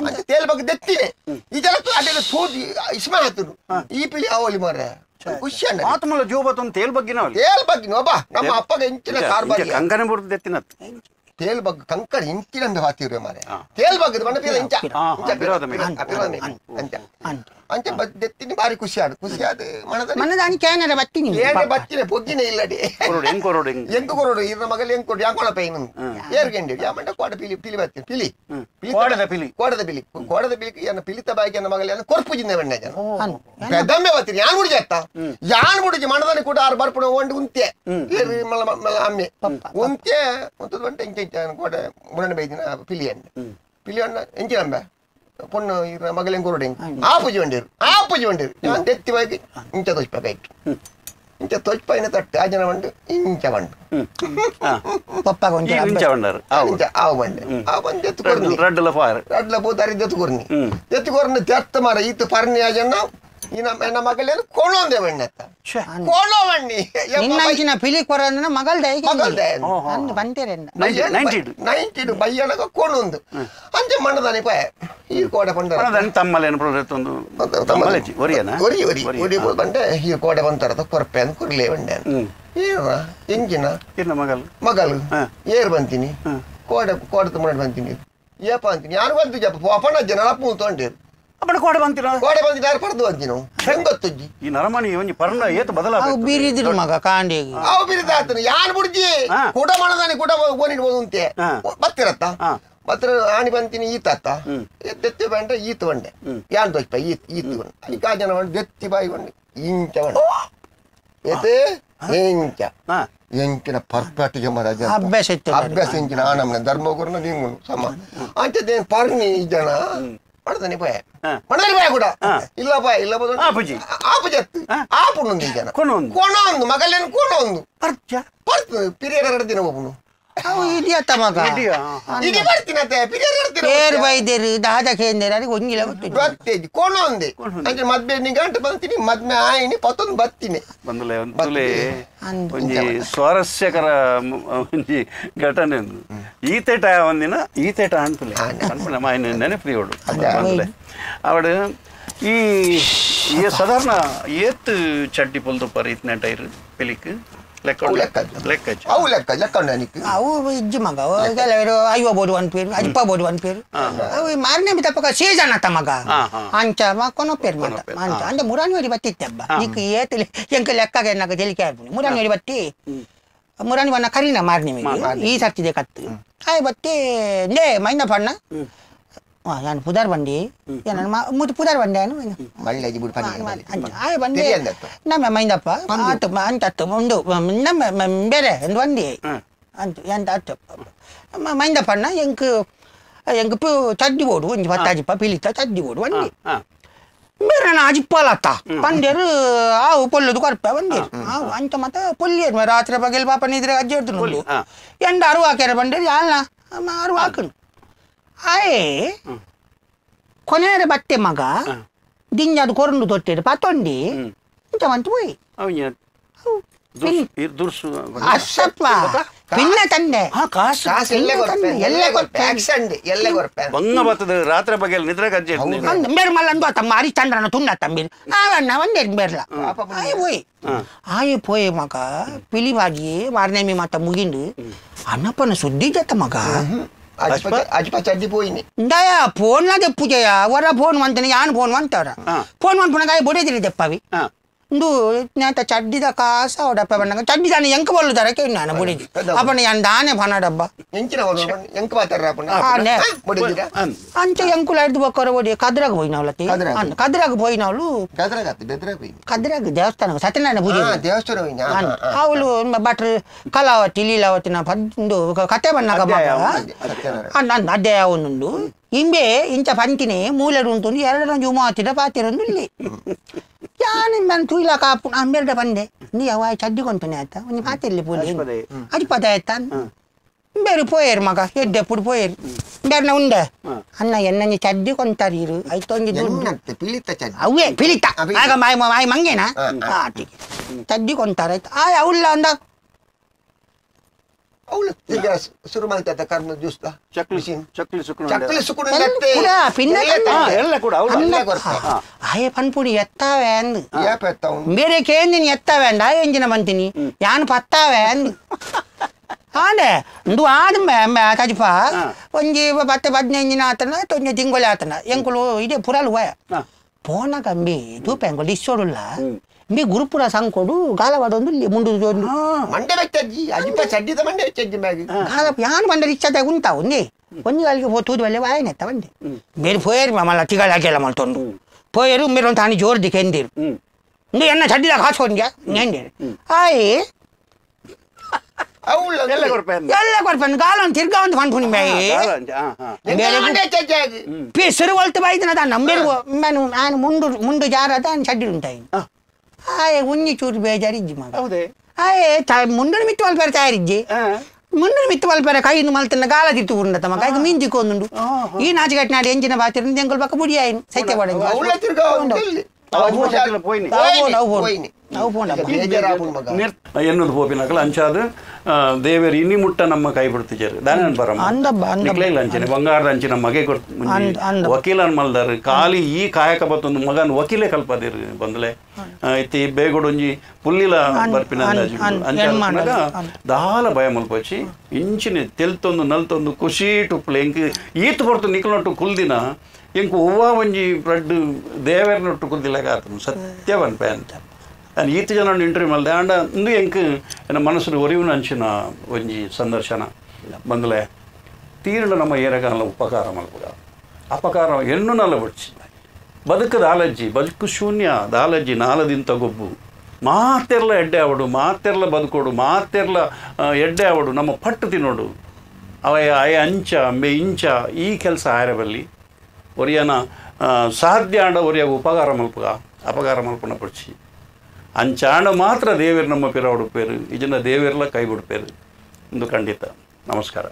ಅಂತ ತೇಲ್ ಬಗ್ಗೆ ದೆತ್ತಿದೆ ಈ ಜನ ಅಡ್ಡ ಸೋದಿ ಇಸ್ಮ ಹಾತನು ಈ ಪಿಲಿ ಅವಲಿ ಮಾರ್ರೆ ಖುಷಿ ಅಣ್ಣ ಆತ್ಮಲ ಜೋಬತ್ತೊಂದು ತೇಲ್ ಬಗ್ಗಿನ ತೇಲ್ ಬಗ್ಗಿನ ಒಬ್ಬ ನಮ್ಮ ಅಪ್ಪಗೆ ಇಂಚಿನ ಕಾರ್ಬಾರಿ ಕಂಕನೆ ಬುಡ್ದು ಎತ್ತಿನತ್ತು ತೇಲ್ ಬಗ್ ಕಂಕಣ ಇಂಚಿನ ಹಾತಿವ್ರೆ ಮಾರೆ ತೇಲ್ ಬಗ್ಗದ ಬಣ್ಣ ಪೀರ ಇಂಚ ಅಂಚ ಅಂಚ ದೆತ್ತಿನಿ ಬಾರಿ ಖುಷಿ ಆದ ಖುಷಿ ಆದ ಮನದ ಮನದ ಅಂಚ ಬತ್ತಿನಿ ಏನೇ ಬತ್ತಿನ ಪೊಗ್ಗಿನ ಇಲ್ಲಡಿ ಹೆಂಗ್ ಕೊರೋಡು ಹೆಂಗ್ ಕೊರೋಡು ಇರ ಮಗಲ್ ಹೆಂಗ್ ಕೊಡು ಯಾಕೊಳ ಪೈನು ಏರ್ಗೆಂಡಿ ಯಾಮಂಡ ಕೋಡ ಪಿಲಿ ಪಿಲಿ ಬತ್ತಿ ಪಿಲಿ ಕೋಡದ ಪಿಲಿ ಕೋಡದ ಪಿಲಿ ಕೋಡದ ಪಿಲಿ ಏನ ಪಿಲಿತ ಬಾಯಿಗೆ ನನ್ನ ಮಗಲ್ ಏನ ಕೊರ್ಪುಜಿಂದ ಬೆಣ್ಣ ಜನ ಬೆದಮ್ಮೆ ಬತ್ತೀನಿ ಯಾನ್ ಮುಡಿಜಿ ಅತ್ತ ಯಾನ್ ಮುಡಿಜಿ ಮನದಾನಿ ಕೂಡ ಆರು ಬರ್ಪುಣ ಒಂಡು ಉಂತೆ ಏರು ಮಲ್ಲ ಮಲ್ಲ ಅಮ್ಮೆ ಉಂತೆ ಉಂತದ ಬಂಟ ಇಂಚ ಇಂಚ ಕೋಡೆ ಮುರಣ ಬೈದಿನ ಪಿಲಿ ಅಣ್ಣ ಪಿಲಿ ಅಣ್ಣ ಎಂಚಿನಂಬೆ ಪೊಣ್ಣು ಇರ ಮಗಲೆಂ ಕೊರಡೆ ಆಪುಜಿ వండిರು ಆಪುಜಿ వండిರು ನಾನು ತೆತ್ತಿ ಬಾಯಿಗೆ ಇಂಚ ತೋಚ್ಬೇಕಾಯ್ತು ಇಂಚ ತೋಚ್ಪಾಯಿನ ತಟ್ಟು ಆ ಜನ వండు ಇಂಚ వంಡು ಪಪ್ಪಾಗ ಇಂಚ వంಡಾರು ಇಂಚ ಆವು ಬಂಡೆ ಆ ಬಂದು ಎತ್ತು ಕೊರ್ನಿ ರಡ್ಡಲ ಪಾರ್ ರಡ್ಲ ಪೋತಾರಿ ಎತ್ತು ಕೊರ್ನಿ ಎತ್ತು ಕೊರ್ನಿ ತೆತ್ತ ಮಾರ ಈತ ಪರ್ನಿ ಆ ಜನ ಈ ನಮ್ಮ ಮಗಲೇನು ಕೋಣೊಂದೆ ಬಣ್ಣತ್ತ ಕೋಣೋ ಬಣ್ಣಿ ನಿನ್ನಂಚಿನ ಪಿಲಿ ಕೊರಂದ್ರೆ ಮಗಲ್ದ ಮಗಲ್ದ ಅಂದು ಬಂತೇರೆ 92 ಬಯ್ಯಣಗ ಕೋಣೊಂದು ಅಂಚೆ ಮಣ್ಣದಾನೆ ಪಾಯ ಈ ಕೋಡೆ ಪಂಡ ತಮ್ಮಲೇನು ಪ್ರೊಡಕ್ಟ್ ತಮ್ಮಲೆ ಒರಿಯನ ಒರಿ ಒರಿ ಒರಿ ಬಂಡೆ ಈ ಕೋಡೆ ಬಂತಾರದ ಕೊರ್ಪೆ ಅಂತ ಕುರ್ಲೆ ಬಂಡೆ ಏನ ಎಂಜಿನ ಮಗಲ್ ಮಗಲು ಏರ್ ಬಂತೀನಿ ಕೋಡೆ ಕೋಡೆ ಮುನ್ನಡೆ ಬಂತೀನಿ ಏಪ ಅಂತೀನಿ ಯಾರು ಬಂತು ಜಪ್ಪ ಪೋಪಣ ಜನ ಅಪ್ಪು ತೊಂಡಿರು ಅಪ್ಪಣ ಕೋಡೆ ಬಂತಿನ ಕೋಡೆ ಬಂದಿನ ಯಾರು ಪಡೆದು ಬಂದಿನು ಹೆಂಗ್ ಗೊತ್ತುಜ್ಜಿ ಈ ನರಮಣಿ ಒಂಜಿ ಪರ್ಣ ಏತು ಬದಲಾಗ ಅವು ಬೀರಿದ್ರು ಮಗ ಕಾಂಡಿಗೆ ಅವು ಬಿರಿದ ಆತನು ಯಾನ್ ಬುಡ್ಜಿ ಕೂಡ ಮಣದಾನಿ ಕೂಡ ಗೋನಿಡ್ಬೋದು ಅಂತೆ ಬತ್ತಿರತ್ತ ಬತ್ತಿರ ಆಣಿ ಬಂತೀನಿ ಈತಾತ ದೆತ್ತಿ ಬಂಡೆ ಈತ ಬಂಡೆ ಯಾನ್ ದೋಚ್ಪ ಈತ್ ಈತ್ ಬಂಡೆ ಈ ಜನ ಬಂಡೆ ದೆತ್ತಿ ಬಾಯಿ ಬಂಡೆ ಇಂಚ ಬಂಡೆ ಏತೆ ಇಂಚ ಎಂಕಿನ ಪರ್ಪಾಟಿಗೆ ಮಹಾರಾಜ ಅಭ್ಯಾಸ ಇತ್ತು ಅಭ್ಯಾಸ ಎಂಕಿನ ಆ ನಮ್ಮನೆ ಧರ್ಮಗುರುನ ನೀವು ಸಮ ಅಂಚದೇನು ಪರ್ಣಿ ಈ ಜನ ಮಣದನಿ ಪಾಯ ಮಣದನಿ ಪಾಯ ಕೂಡ ಇಲ್ಲ ಪಾಯ ಇಲ್ಲ ಆಪುಜಿ ಆಪುಜಿ ಅತ್ತು ಆಪುಣೊಂದು ಈ ಜನ ಕೋಣೊಂದು ಮಗಲೇನು ಕೋಣೊಂದು ಪರ್ತು ಪಿರಿಯರ ಎರಡು ದಿನ ಒಬ್ಬನು ಅವು ಇಡಿಯತ್ತ ಮಗ ಇಡಿ ಬರ್ತೀನತ್ತೆ ಪಿರಿಯರ ಎರಡು ದಿನ ಏರ್ ಬೈದೇರು ದಾದ ಕೇಂದ್ರ ಒಂಗಿಲ್ಲ ಗೊತ್ತು ಗೊತ್ತೇಜಿ ಕೋಣೊಂದೆ ಅಂದ್ರೆ ಮದ್ವೆ ಗಂಟೆ ಬಂತೀನಿ ಮದ್ವೆ ಆಯ್ನಿ ಪತ್ತೊಂದು ಬತ್ತೀನಿ ಬಂದಲೆ ಒಂದುಲೆ ಒಂಜಿ ಸ್ವಾರಸ್ಯಕರ ಒಂಜಿ ಘಟನೆ ಈತೇಟ ಒಂದಿನ ಈತೇಟ ಅಂತಲೇ ಅನ್ಪುಣ ಮಾಯನ ನೆನಪು ಬಂದಲೆ ಅವಡು ಈ ಸಾಧಾರಣ ಏತ್ ಚಡ್ಡಿ ಪೊಲ್ದು ಪರ್ ಇತ್ನೆ ಟೈರ್ ಪಿಲಿಕ್ ಲೆಕ್ಕ ಲೆಕ್ಕ ಅವು ಲೆಕ್ಕ ಲೆಕ್ಕ ಅವು ಇಜ್ಜಿ ಮಗ ಕೆಲವರು ಐವ ಬೋಡು ಒನ್ ಪೇರು ಅಜ್ಪ ಬೋಡು ಒನ್ ಪೇರು ಅವು ಮಾರನೇ ತಪ್ಪಕ ಸೀಸನ್ ಆತ ಮಗ ಅಂಚ ಕೊನೋ ಪೇರು ಮಗ ಅಂಚ ಅಂದ್ರೆ ಮುರಾನಿ ಬತ್ತಿತ್ತೆ ಹಬ್ಬ ನಿಕ್ ಏತ್ ಎಂಕ ಲೆಕ್ಕಗೆ ಎನ್ನಾಗ ಜಲಿಕೆ ಆರ್ಪುನಿ ಮುರಾನಿ ಬತ್ತಿ ಮುರಾನಿ ಬಣ್ಣ ಕರೀನ ಮಾರನೇ ಈ ಸರ್ತಿದೆ ಕತ್ತು ಆಯ್ ಬತ್ತಿ ಲೇ ಮೈನ ಪಣ್ಣ ನಾನು ಪುದಾರ್ ಬಂಡಿ ನಾನು ಮುದ್ದು ಪುದಾರ್ ಬಂಡೆ ಆಯ್ ಬಂದೆ ನಮ್ಮ ಮೈಂದಪ್ಪ ಆತು ಅಂತ ಒಂದು ನಮ್ಮ ಬೇರೆ ಒಂದು ಬಂಡಿ ಅಂತ ಎಂತ ಆತು ಮೈಂದಪ್ಪಣ್ಣ ಎಂಕ್ ಎಂಕ್ ಚಡ್ಡಿ ಬೋಡು ಒಂಜಿ ಪತ್ತಾಜಿಪ್ಪ ಪಿಲಿತ ಚಡ್ಡಿ ಬೋಡು ಬಂಡಿ ಬೇರೆ ನಾನು ಅಜಿಪ್ಪಲತ್ತ ಪಂಡ್ಯರು ಆವು ಪೊಲ್ಲುದು ಕೊರ್ಪ ಬಂದಿರು ಆವು ಅಂಚ ಮತ್ತೆ ಪೊಲ್ಲಿಯರು ರಾತ್ರಿ ಬಗೆಲ್ ಪಾಪ ನಿದ್ರೆ ಅಜ್ಜಿ ಇಡ್ತು ಎಂಡ ಅರು ಹಾಕ್ಯಾರ ಬಂಡೇರು ಯಾಲ್ನ ಅರು ಹಾಕನು ಆಯೇ ಕೊನೆಯ ಬತ್ತೆ ಮಗ ದಿಂಜಾದು ಕೊರಂಡು ತೊಟ್ಟಿರು ಪತ್ತೊಂಡಿ ಇಂಚ ಮಂತು ಪೋಯಿ ಅಸಪ್ಪ ಪಿನ್ನ ತಂದೆ ಬಂಗ ಬರ್ತದೆ ರಾತ್ರಿ ಬಗೆಲ್ ನಿದ್ರೆ ಗಜ್ಜೆ ಬೇರೆ ಮಲ್ಲಂದು ತಮ್ಮ ಹರಿಶ್ಚಂದ್ರನ ತುಂಡ ತಂಬಿರು ಆವಣ್ಣ ಒಂದೇ ಬೇರ್ಲ ಆಯ್ ಪೋಯಿ ಆಯ್ ಪೋಯಿ ಮಗ ಪಿಲಿಬಾಜಿ ಮಾರನೇಮಿ ಮಾತ ಮುಗಿಂಡು ಅಣ್ಣಪ್ಪನ ಸುದ್ದಿ ಜತ್ತ ಮಗ ಅಜ್ಪ ಚಡ್ಡಿ ಪೋಯಿನಿ ಇಂದಾಯ ಫೋನ್ ದೆಪ್ಪುಜಯ ಅವರ ಫೋನ್ ಅಂತಾನೆ ಯಾನ್ ಫೋನ್ ಅಂತಾರ ಫೋನ್ ಮನ್ಪುನಗ ಬೊಡೆದಿರಿ ದೆಪ್ಪವಿ ಇಂದು ನೇತ ಚಡ್ಡಿದ ಕಾಸ ಡಬ್ಬ ಬಂದಾಗ ಚಡ್ಡಿ ದಾನೆ ಎಂಕ ಬಲ್ಲು ಕೇಳಿ ನಾನು ಬೊಡೆದಿ ಅಪ್ಪನ ಯಾನ್ ದಾನೆ ಫನ ಡಬ್ಬ ಎಂಚಿನ ಎಂಕ ಮಾತಾಡ್ರ ಅಂಚ ಎಂಕುಲ ಹಿಡ್ದು ಬಕ್ಕೋರ ಒಡಿ ಕದ್ರಾಗ ಹೋಯಿನವಲತಿ ಕದ್ರಾಗ ಹೋಯಿನವಳು ಕದ್ರಾಗ ದೇವಸ್ಥಾನ ಸತ್ಯನಾರಾಯಣ ಪೂಜೆ ದೇವಸ್ಥಾನ ಅವಳು ಭಟ್ರು ಕಲಾವತಿ ಲೀಲಾವತಿನ ಪಂದು ಕತೆ ಬಣ್ಣಗ ಅಧ್ಯಾಯ ಒಂದುಂಡು ಇಂಬೆ ಇಂಚ ಪಂತಿನಿ ಮೂಲೆಡು ಉಂಟು ಎರಡರ ಜುಮಾತಿದ ಪಾತಿರೊಂದು ಇಲ್ಲಿ ಯಾನು ನಾನು ತೂಯ್ಲ ಕಾಪು ಅಂಬೆರಡ ಬಂದೆ ನೀ ಅವ ಚಡ್ಡಿ ಕೊಂತನೆ ಆಯ್ತಾ ಒಂದು ಪಾತಿರ್ಲಿ ಪೂಜೆ ಅಜ್ಪದ ಆಯ್ತಾ ಬೇರೆ ಪೋಯರು ಮಗ ಎಡ್ಡೆಪ್ಪುಡು ಪೋಯರು ಬೇರೆ ಉಂಡೆ ಅಣ್ಣ ಎನ್ನಂಜಿ ಚಡ್ಡಿ ಕೊಂತಾರೀರು ಐತೊಂಜಿ ದುಡ್ಡು ಅವೇ ಪಿಲಿತ ಆಗ ಮಾಯಿ ಮಾಯಿ ಮಂಗೇನಾ ಆಟಿಗೆ ಚಡ್ಡಿ ಕೊಂತಾರ ಆಯ್ತು ಆಯ್ ಅವಲ್ಲ ಅಂದ ಅವಳು ಶುರು ಮಾಡ್ತಾ ಕರ್ಮ ಜ್ಯೂಸ್ ಚಕ್ಲಿ ಚಕ್ಲಿ ಸುಕ್ಕುಣ ಚಕ್ಲಿ ಸುಕ್ಕುಣ ಕೂಡ ಪಿನ್ನ ಎಲ್ಲ ಕೂಡ ಆಯೆ ಪನ್ಪುಡಿ ಎತ್ತಾವೆ ಅಂದ್ ಯಾಪ ಎತ್ತಾವು ಬೇರೆ ಕೇಂದಿನಿ ಎತ್ತಾವೆ ಅಂದ ಆಯೆ ಎಂಜಿನ ಬಂತೀನಿ ಯಾನ್ ಪತ್ತಾವೆ ಅಂದ್ ಆಂಡೆ ಇಂದು ಆಡುಂಬೆ ಅಂಬೆ ತಜಿಪ ಒಂಜಿ ಪತ್ತೆ 15 ಆತನ ತೊಂಜಿ ತಿಂಗೊಲೆ ಆತನ ಎಂಕುಲು ಇದೇ ಪುರಾಲು ವಾಯ ಪೋನಾಗ ಅಂಬಿ ತೂಪೆ ಎಂಕುಲು ಇಸ್ಸೋಡುಲ್ಲ ಅಂಬಿ ಗುರುಪುರ ಸಂಕೊಡು ಗಾಲವಾಡೊಂದು ಮುಂಡು ಮಂಡೆ ಬೆಚ್ಚಜ್ಜಿ ಅಜಿಪ ಚಡ್ಡಿದ ಮಂಡೆ ಬೆಚ್ಚಜ್ಜಿ ಮ್ಯಾಗಿ ಗಾಲ ಯಾನ್ ಬಂಡ ಇಚ್ಛತೆ ಉಂಟಾವು ಒಂದೇ ಒಂಜಿ ಗಾಲಿಗೆ ಪೋ ತೂದು ಬಲ್ಲೆ ವಾಯನೆತ್ತ ಬಂದೆ ಬೇರೆ ಪೋಯರು ಮಲ್ಲ ತಿಗಳ ಹಾಗೆಲ್ಲ ಮಲ್ತೊಂಡು ಪೋಯರು ಮೇರೆ ಒಂದು ತಾನಿ ಜೋರ್ದಿ ಕೆಂದಿರು ಇಂದು ಎನ್ನ ಚಡ್ಡಿದಾಗ ಹಾಸ್ಕೊಂಡ್ಯಾ ನೆಂದಿರು ಆಯ್ ಎಲ್ಲ ಕೊರ್ಪೆನ್ ಗಾಲನ್ ತಿರ್ಗಾ ಒಂದು ಪನ್ಪುನಿ ಮ್ಯಾಗಿ ಪಿಸುರು ಒಲ್ತು ಬೈದನ ದಾನ ನಂಬೇರು ನಾನು ನಾನು ಮುಂಡು ಮುಂಡು ಜಾರದ ಚಡ್ಡಿ ಉಂಟಾಯಿ ಆಯೆ ಉಂಜಿ ಚೂರು ಬೇಜಾರಿಜ್ಜಿ ಮಗ ಹೌದೇ ಆಯೆ ಮುಂಡನ ಮಿತ್ತು ಮಲ್ಪೆರ ತಯಾರಿಜ್ಜಿ ಮುಂಡನ ಮಿತ್ತು ಮಲ್ಪೆರ ಕೈನು ಮಲ್ತನ ಗಾಲ ತಿತ್ತು ಉಂಡತ ಮಗ ಈಗ ಮಿಂಜಿಕೊಂದುಂಡು ಈ ನಾಚಿಕಟ್ಟಿನಾಡು ಎಂಜಿನ ಬಾತಿರು ಎಂಕುಲ್ ಪಕ್ಕ ಬುಡಿಯಾಯಿನು ಸೈತ್ಯ ಎನ್ನದು ಪೋಪಿನಕಲ ಅಂಚಾದ ದೇವರು ಇನ್ನಿ ಮುಟ್ಟ ನಮ್ಮ ಕೈ ಬಿಡ್ತಿದ್ದಾರೆ ದಾನ ಬರಮ್ಮ ಅಂಚನೆ ಬಂಗಾರದ ಅಂಚಿನ ಮಗೆ ವಕೀಲನ್ ಮಲ್ದಾರ ಖಾಲಿ ಈ ಕಾಯಕ ಬತ್ತೊಂದು ಮಗನ್ ವಕೀಲೆ ಕಲ್ಪದಿರು ಬಂದಲೆ ಇತ್ತಿ ಬೇಗೊಡೊಂಜಿ ಪುಲ್ಲಿಲ ಬರ್ಪಿನ ಅಂಚಾಗ ದಾಲ ಭಯ ಮಲ್ಪಚ್ಚಿ ಇಂಚಿನ ತೆಲ್ತೊಂದು ನಲ್ತೊಂದು ಖುಷಿ ಟುಪ್ಪಲೆ ಎಂಕ್ ಈತ್ ಹೊರ್ತು ನಿಕ್ಲೊಟ್ಟು ಕುಲ್ದಿನ ಎಂಕ್ ಒವ್ವ ಒಂಜಿ ಬ್ರೆಡ್ ದೇವರನೊಟ್ಟು ಕುಲ್ದಿಲಾಗ ಆತನು ಸತ್ಯವನ್ ಅಂತ ನಾನು ಈತ ಜನ ಇಂಟರ್ವ್ಯೂ ಮಲ್ದೆ ಆಂಡ ಇಂದು ಎಂಕ್ ಎನ್ನ ಮನಸ್ಸು ಒರಿವಿನ ಅಂಚಿನ ಒಂಜಿ ಸಂದರ್ಶನ ಬಂದಲೆ ತೀರ್ಣ ನಮ್ಮ ಏರಗಾಲ ಉಪಕಾರ ಮಲ್ಪುಗ ಅಪಕಾರ ಎಣ್ಣು ನಲ್ಲ ಬಡ್ಚಿ ಬದುಕು ದಾಲಜ್ಜಿ ಬದುಕು ಶೂನ್ಯ ದಾಲಜ್ಜಿ ನಾಲದಿಂತ ಗೊಬ್ಬು ಮಾತೆರ್ಲ ಎಡ್ಡೆ ಅವಡು ಮಾತೆರ್ಲ ಬದುಕೋಡು ಮಾತೆರ್ಲ ಎಡ್ಡೆ ಅವಡು ನಮ್ಮ ಪಟ್ಟು ತಿನ್ನೋಡು ಅವಯ ಅಯ ಅಂಚ ಅಂಬೆ ಇಂಚ ಈ ಕೆಲಸ ಆಯರಬಲ್ಲಿ ಒರಿಯನ ಸಾಧ್ಯ ಆಂಡ ಒರಿಯಾಗ ಉಪಕಾರ ಮಲ್ಪುಗ ಅಪಕಾರ ಮಲ್ಪುನ ಪಡ್ಚಿ ಅಂಚಾಂಡ ಮಾತ್ರ ದೇವರು ನಮ್ಮ ಪಿರ ಉಡುಪೇರು ಇದನ್ನ ದೇವರೆಲ್ಲ ಕೈ ಬಿಡ್ಪೇರು ಎಂದು ಖಂಡಿತ ನಮಸ್ಕಾರ.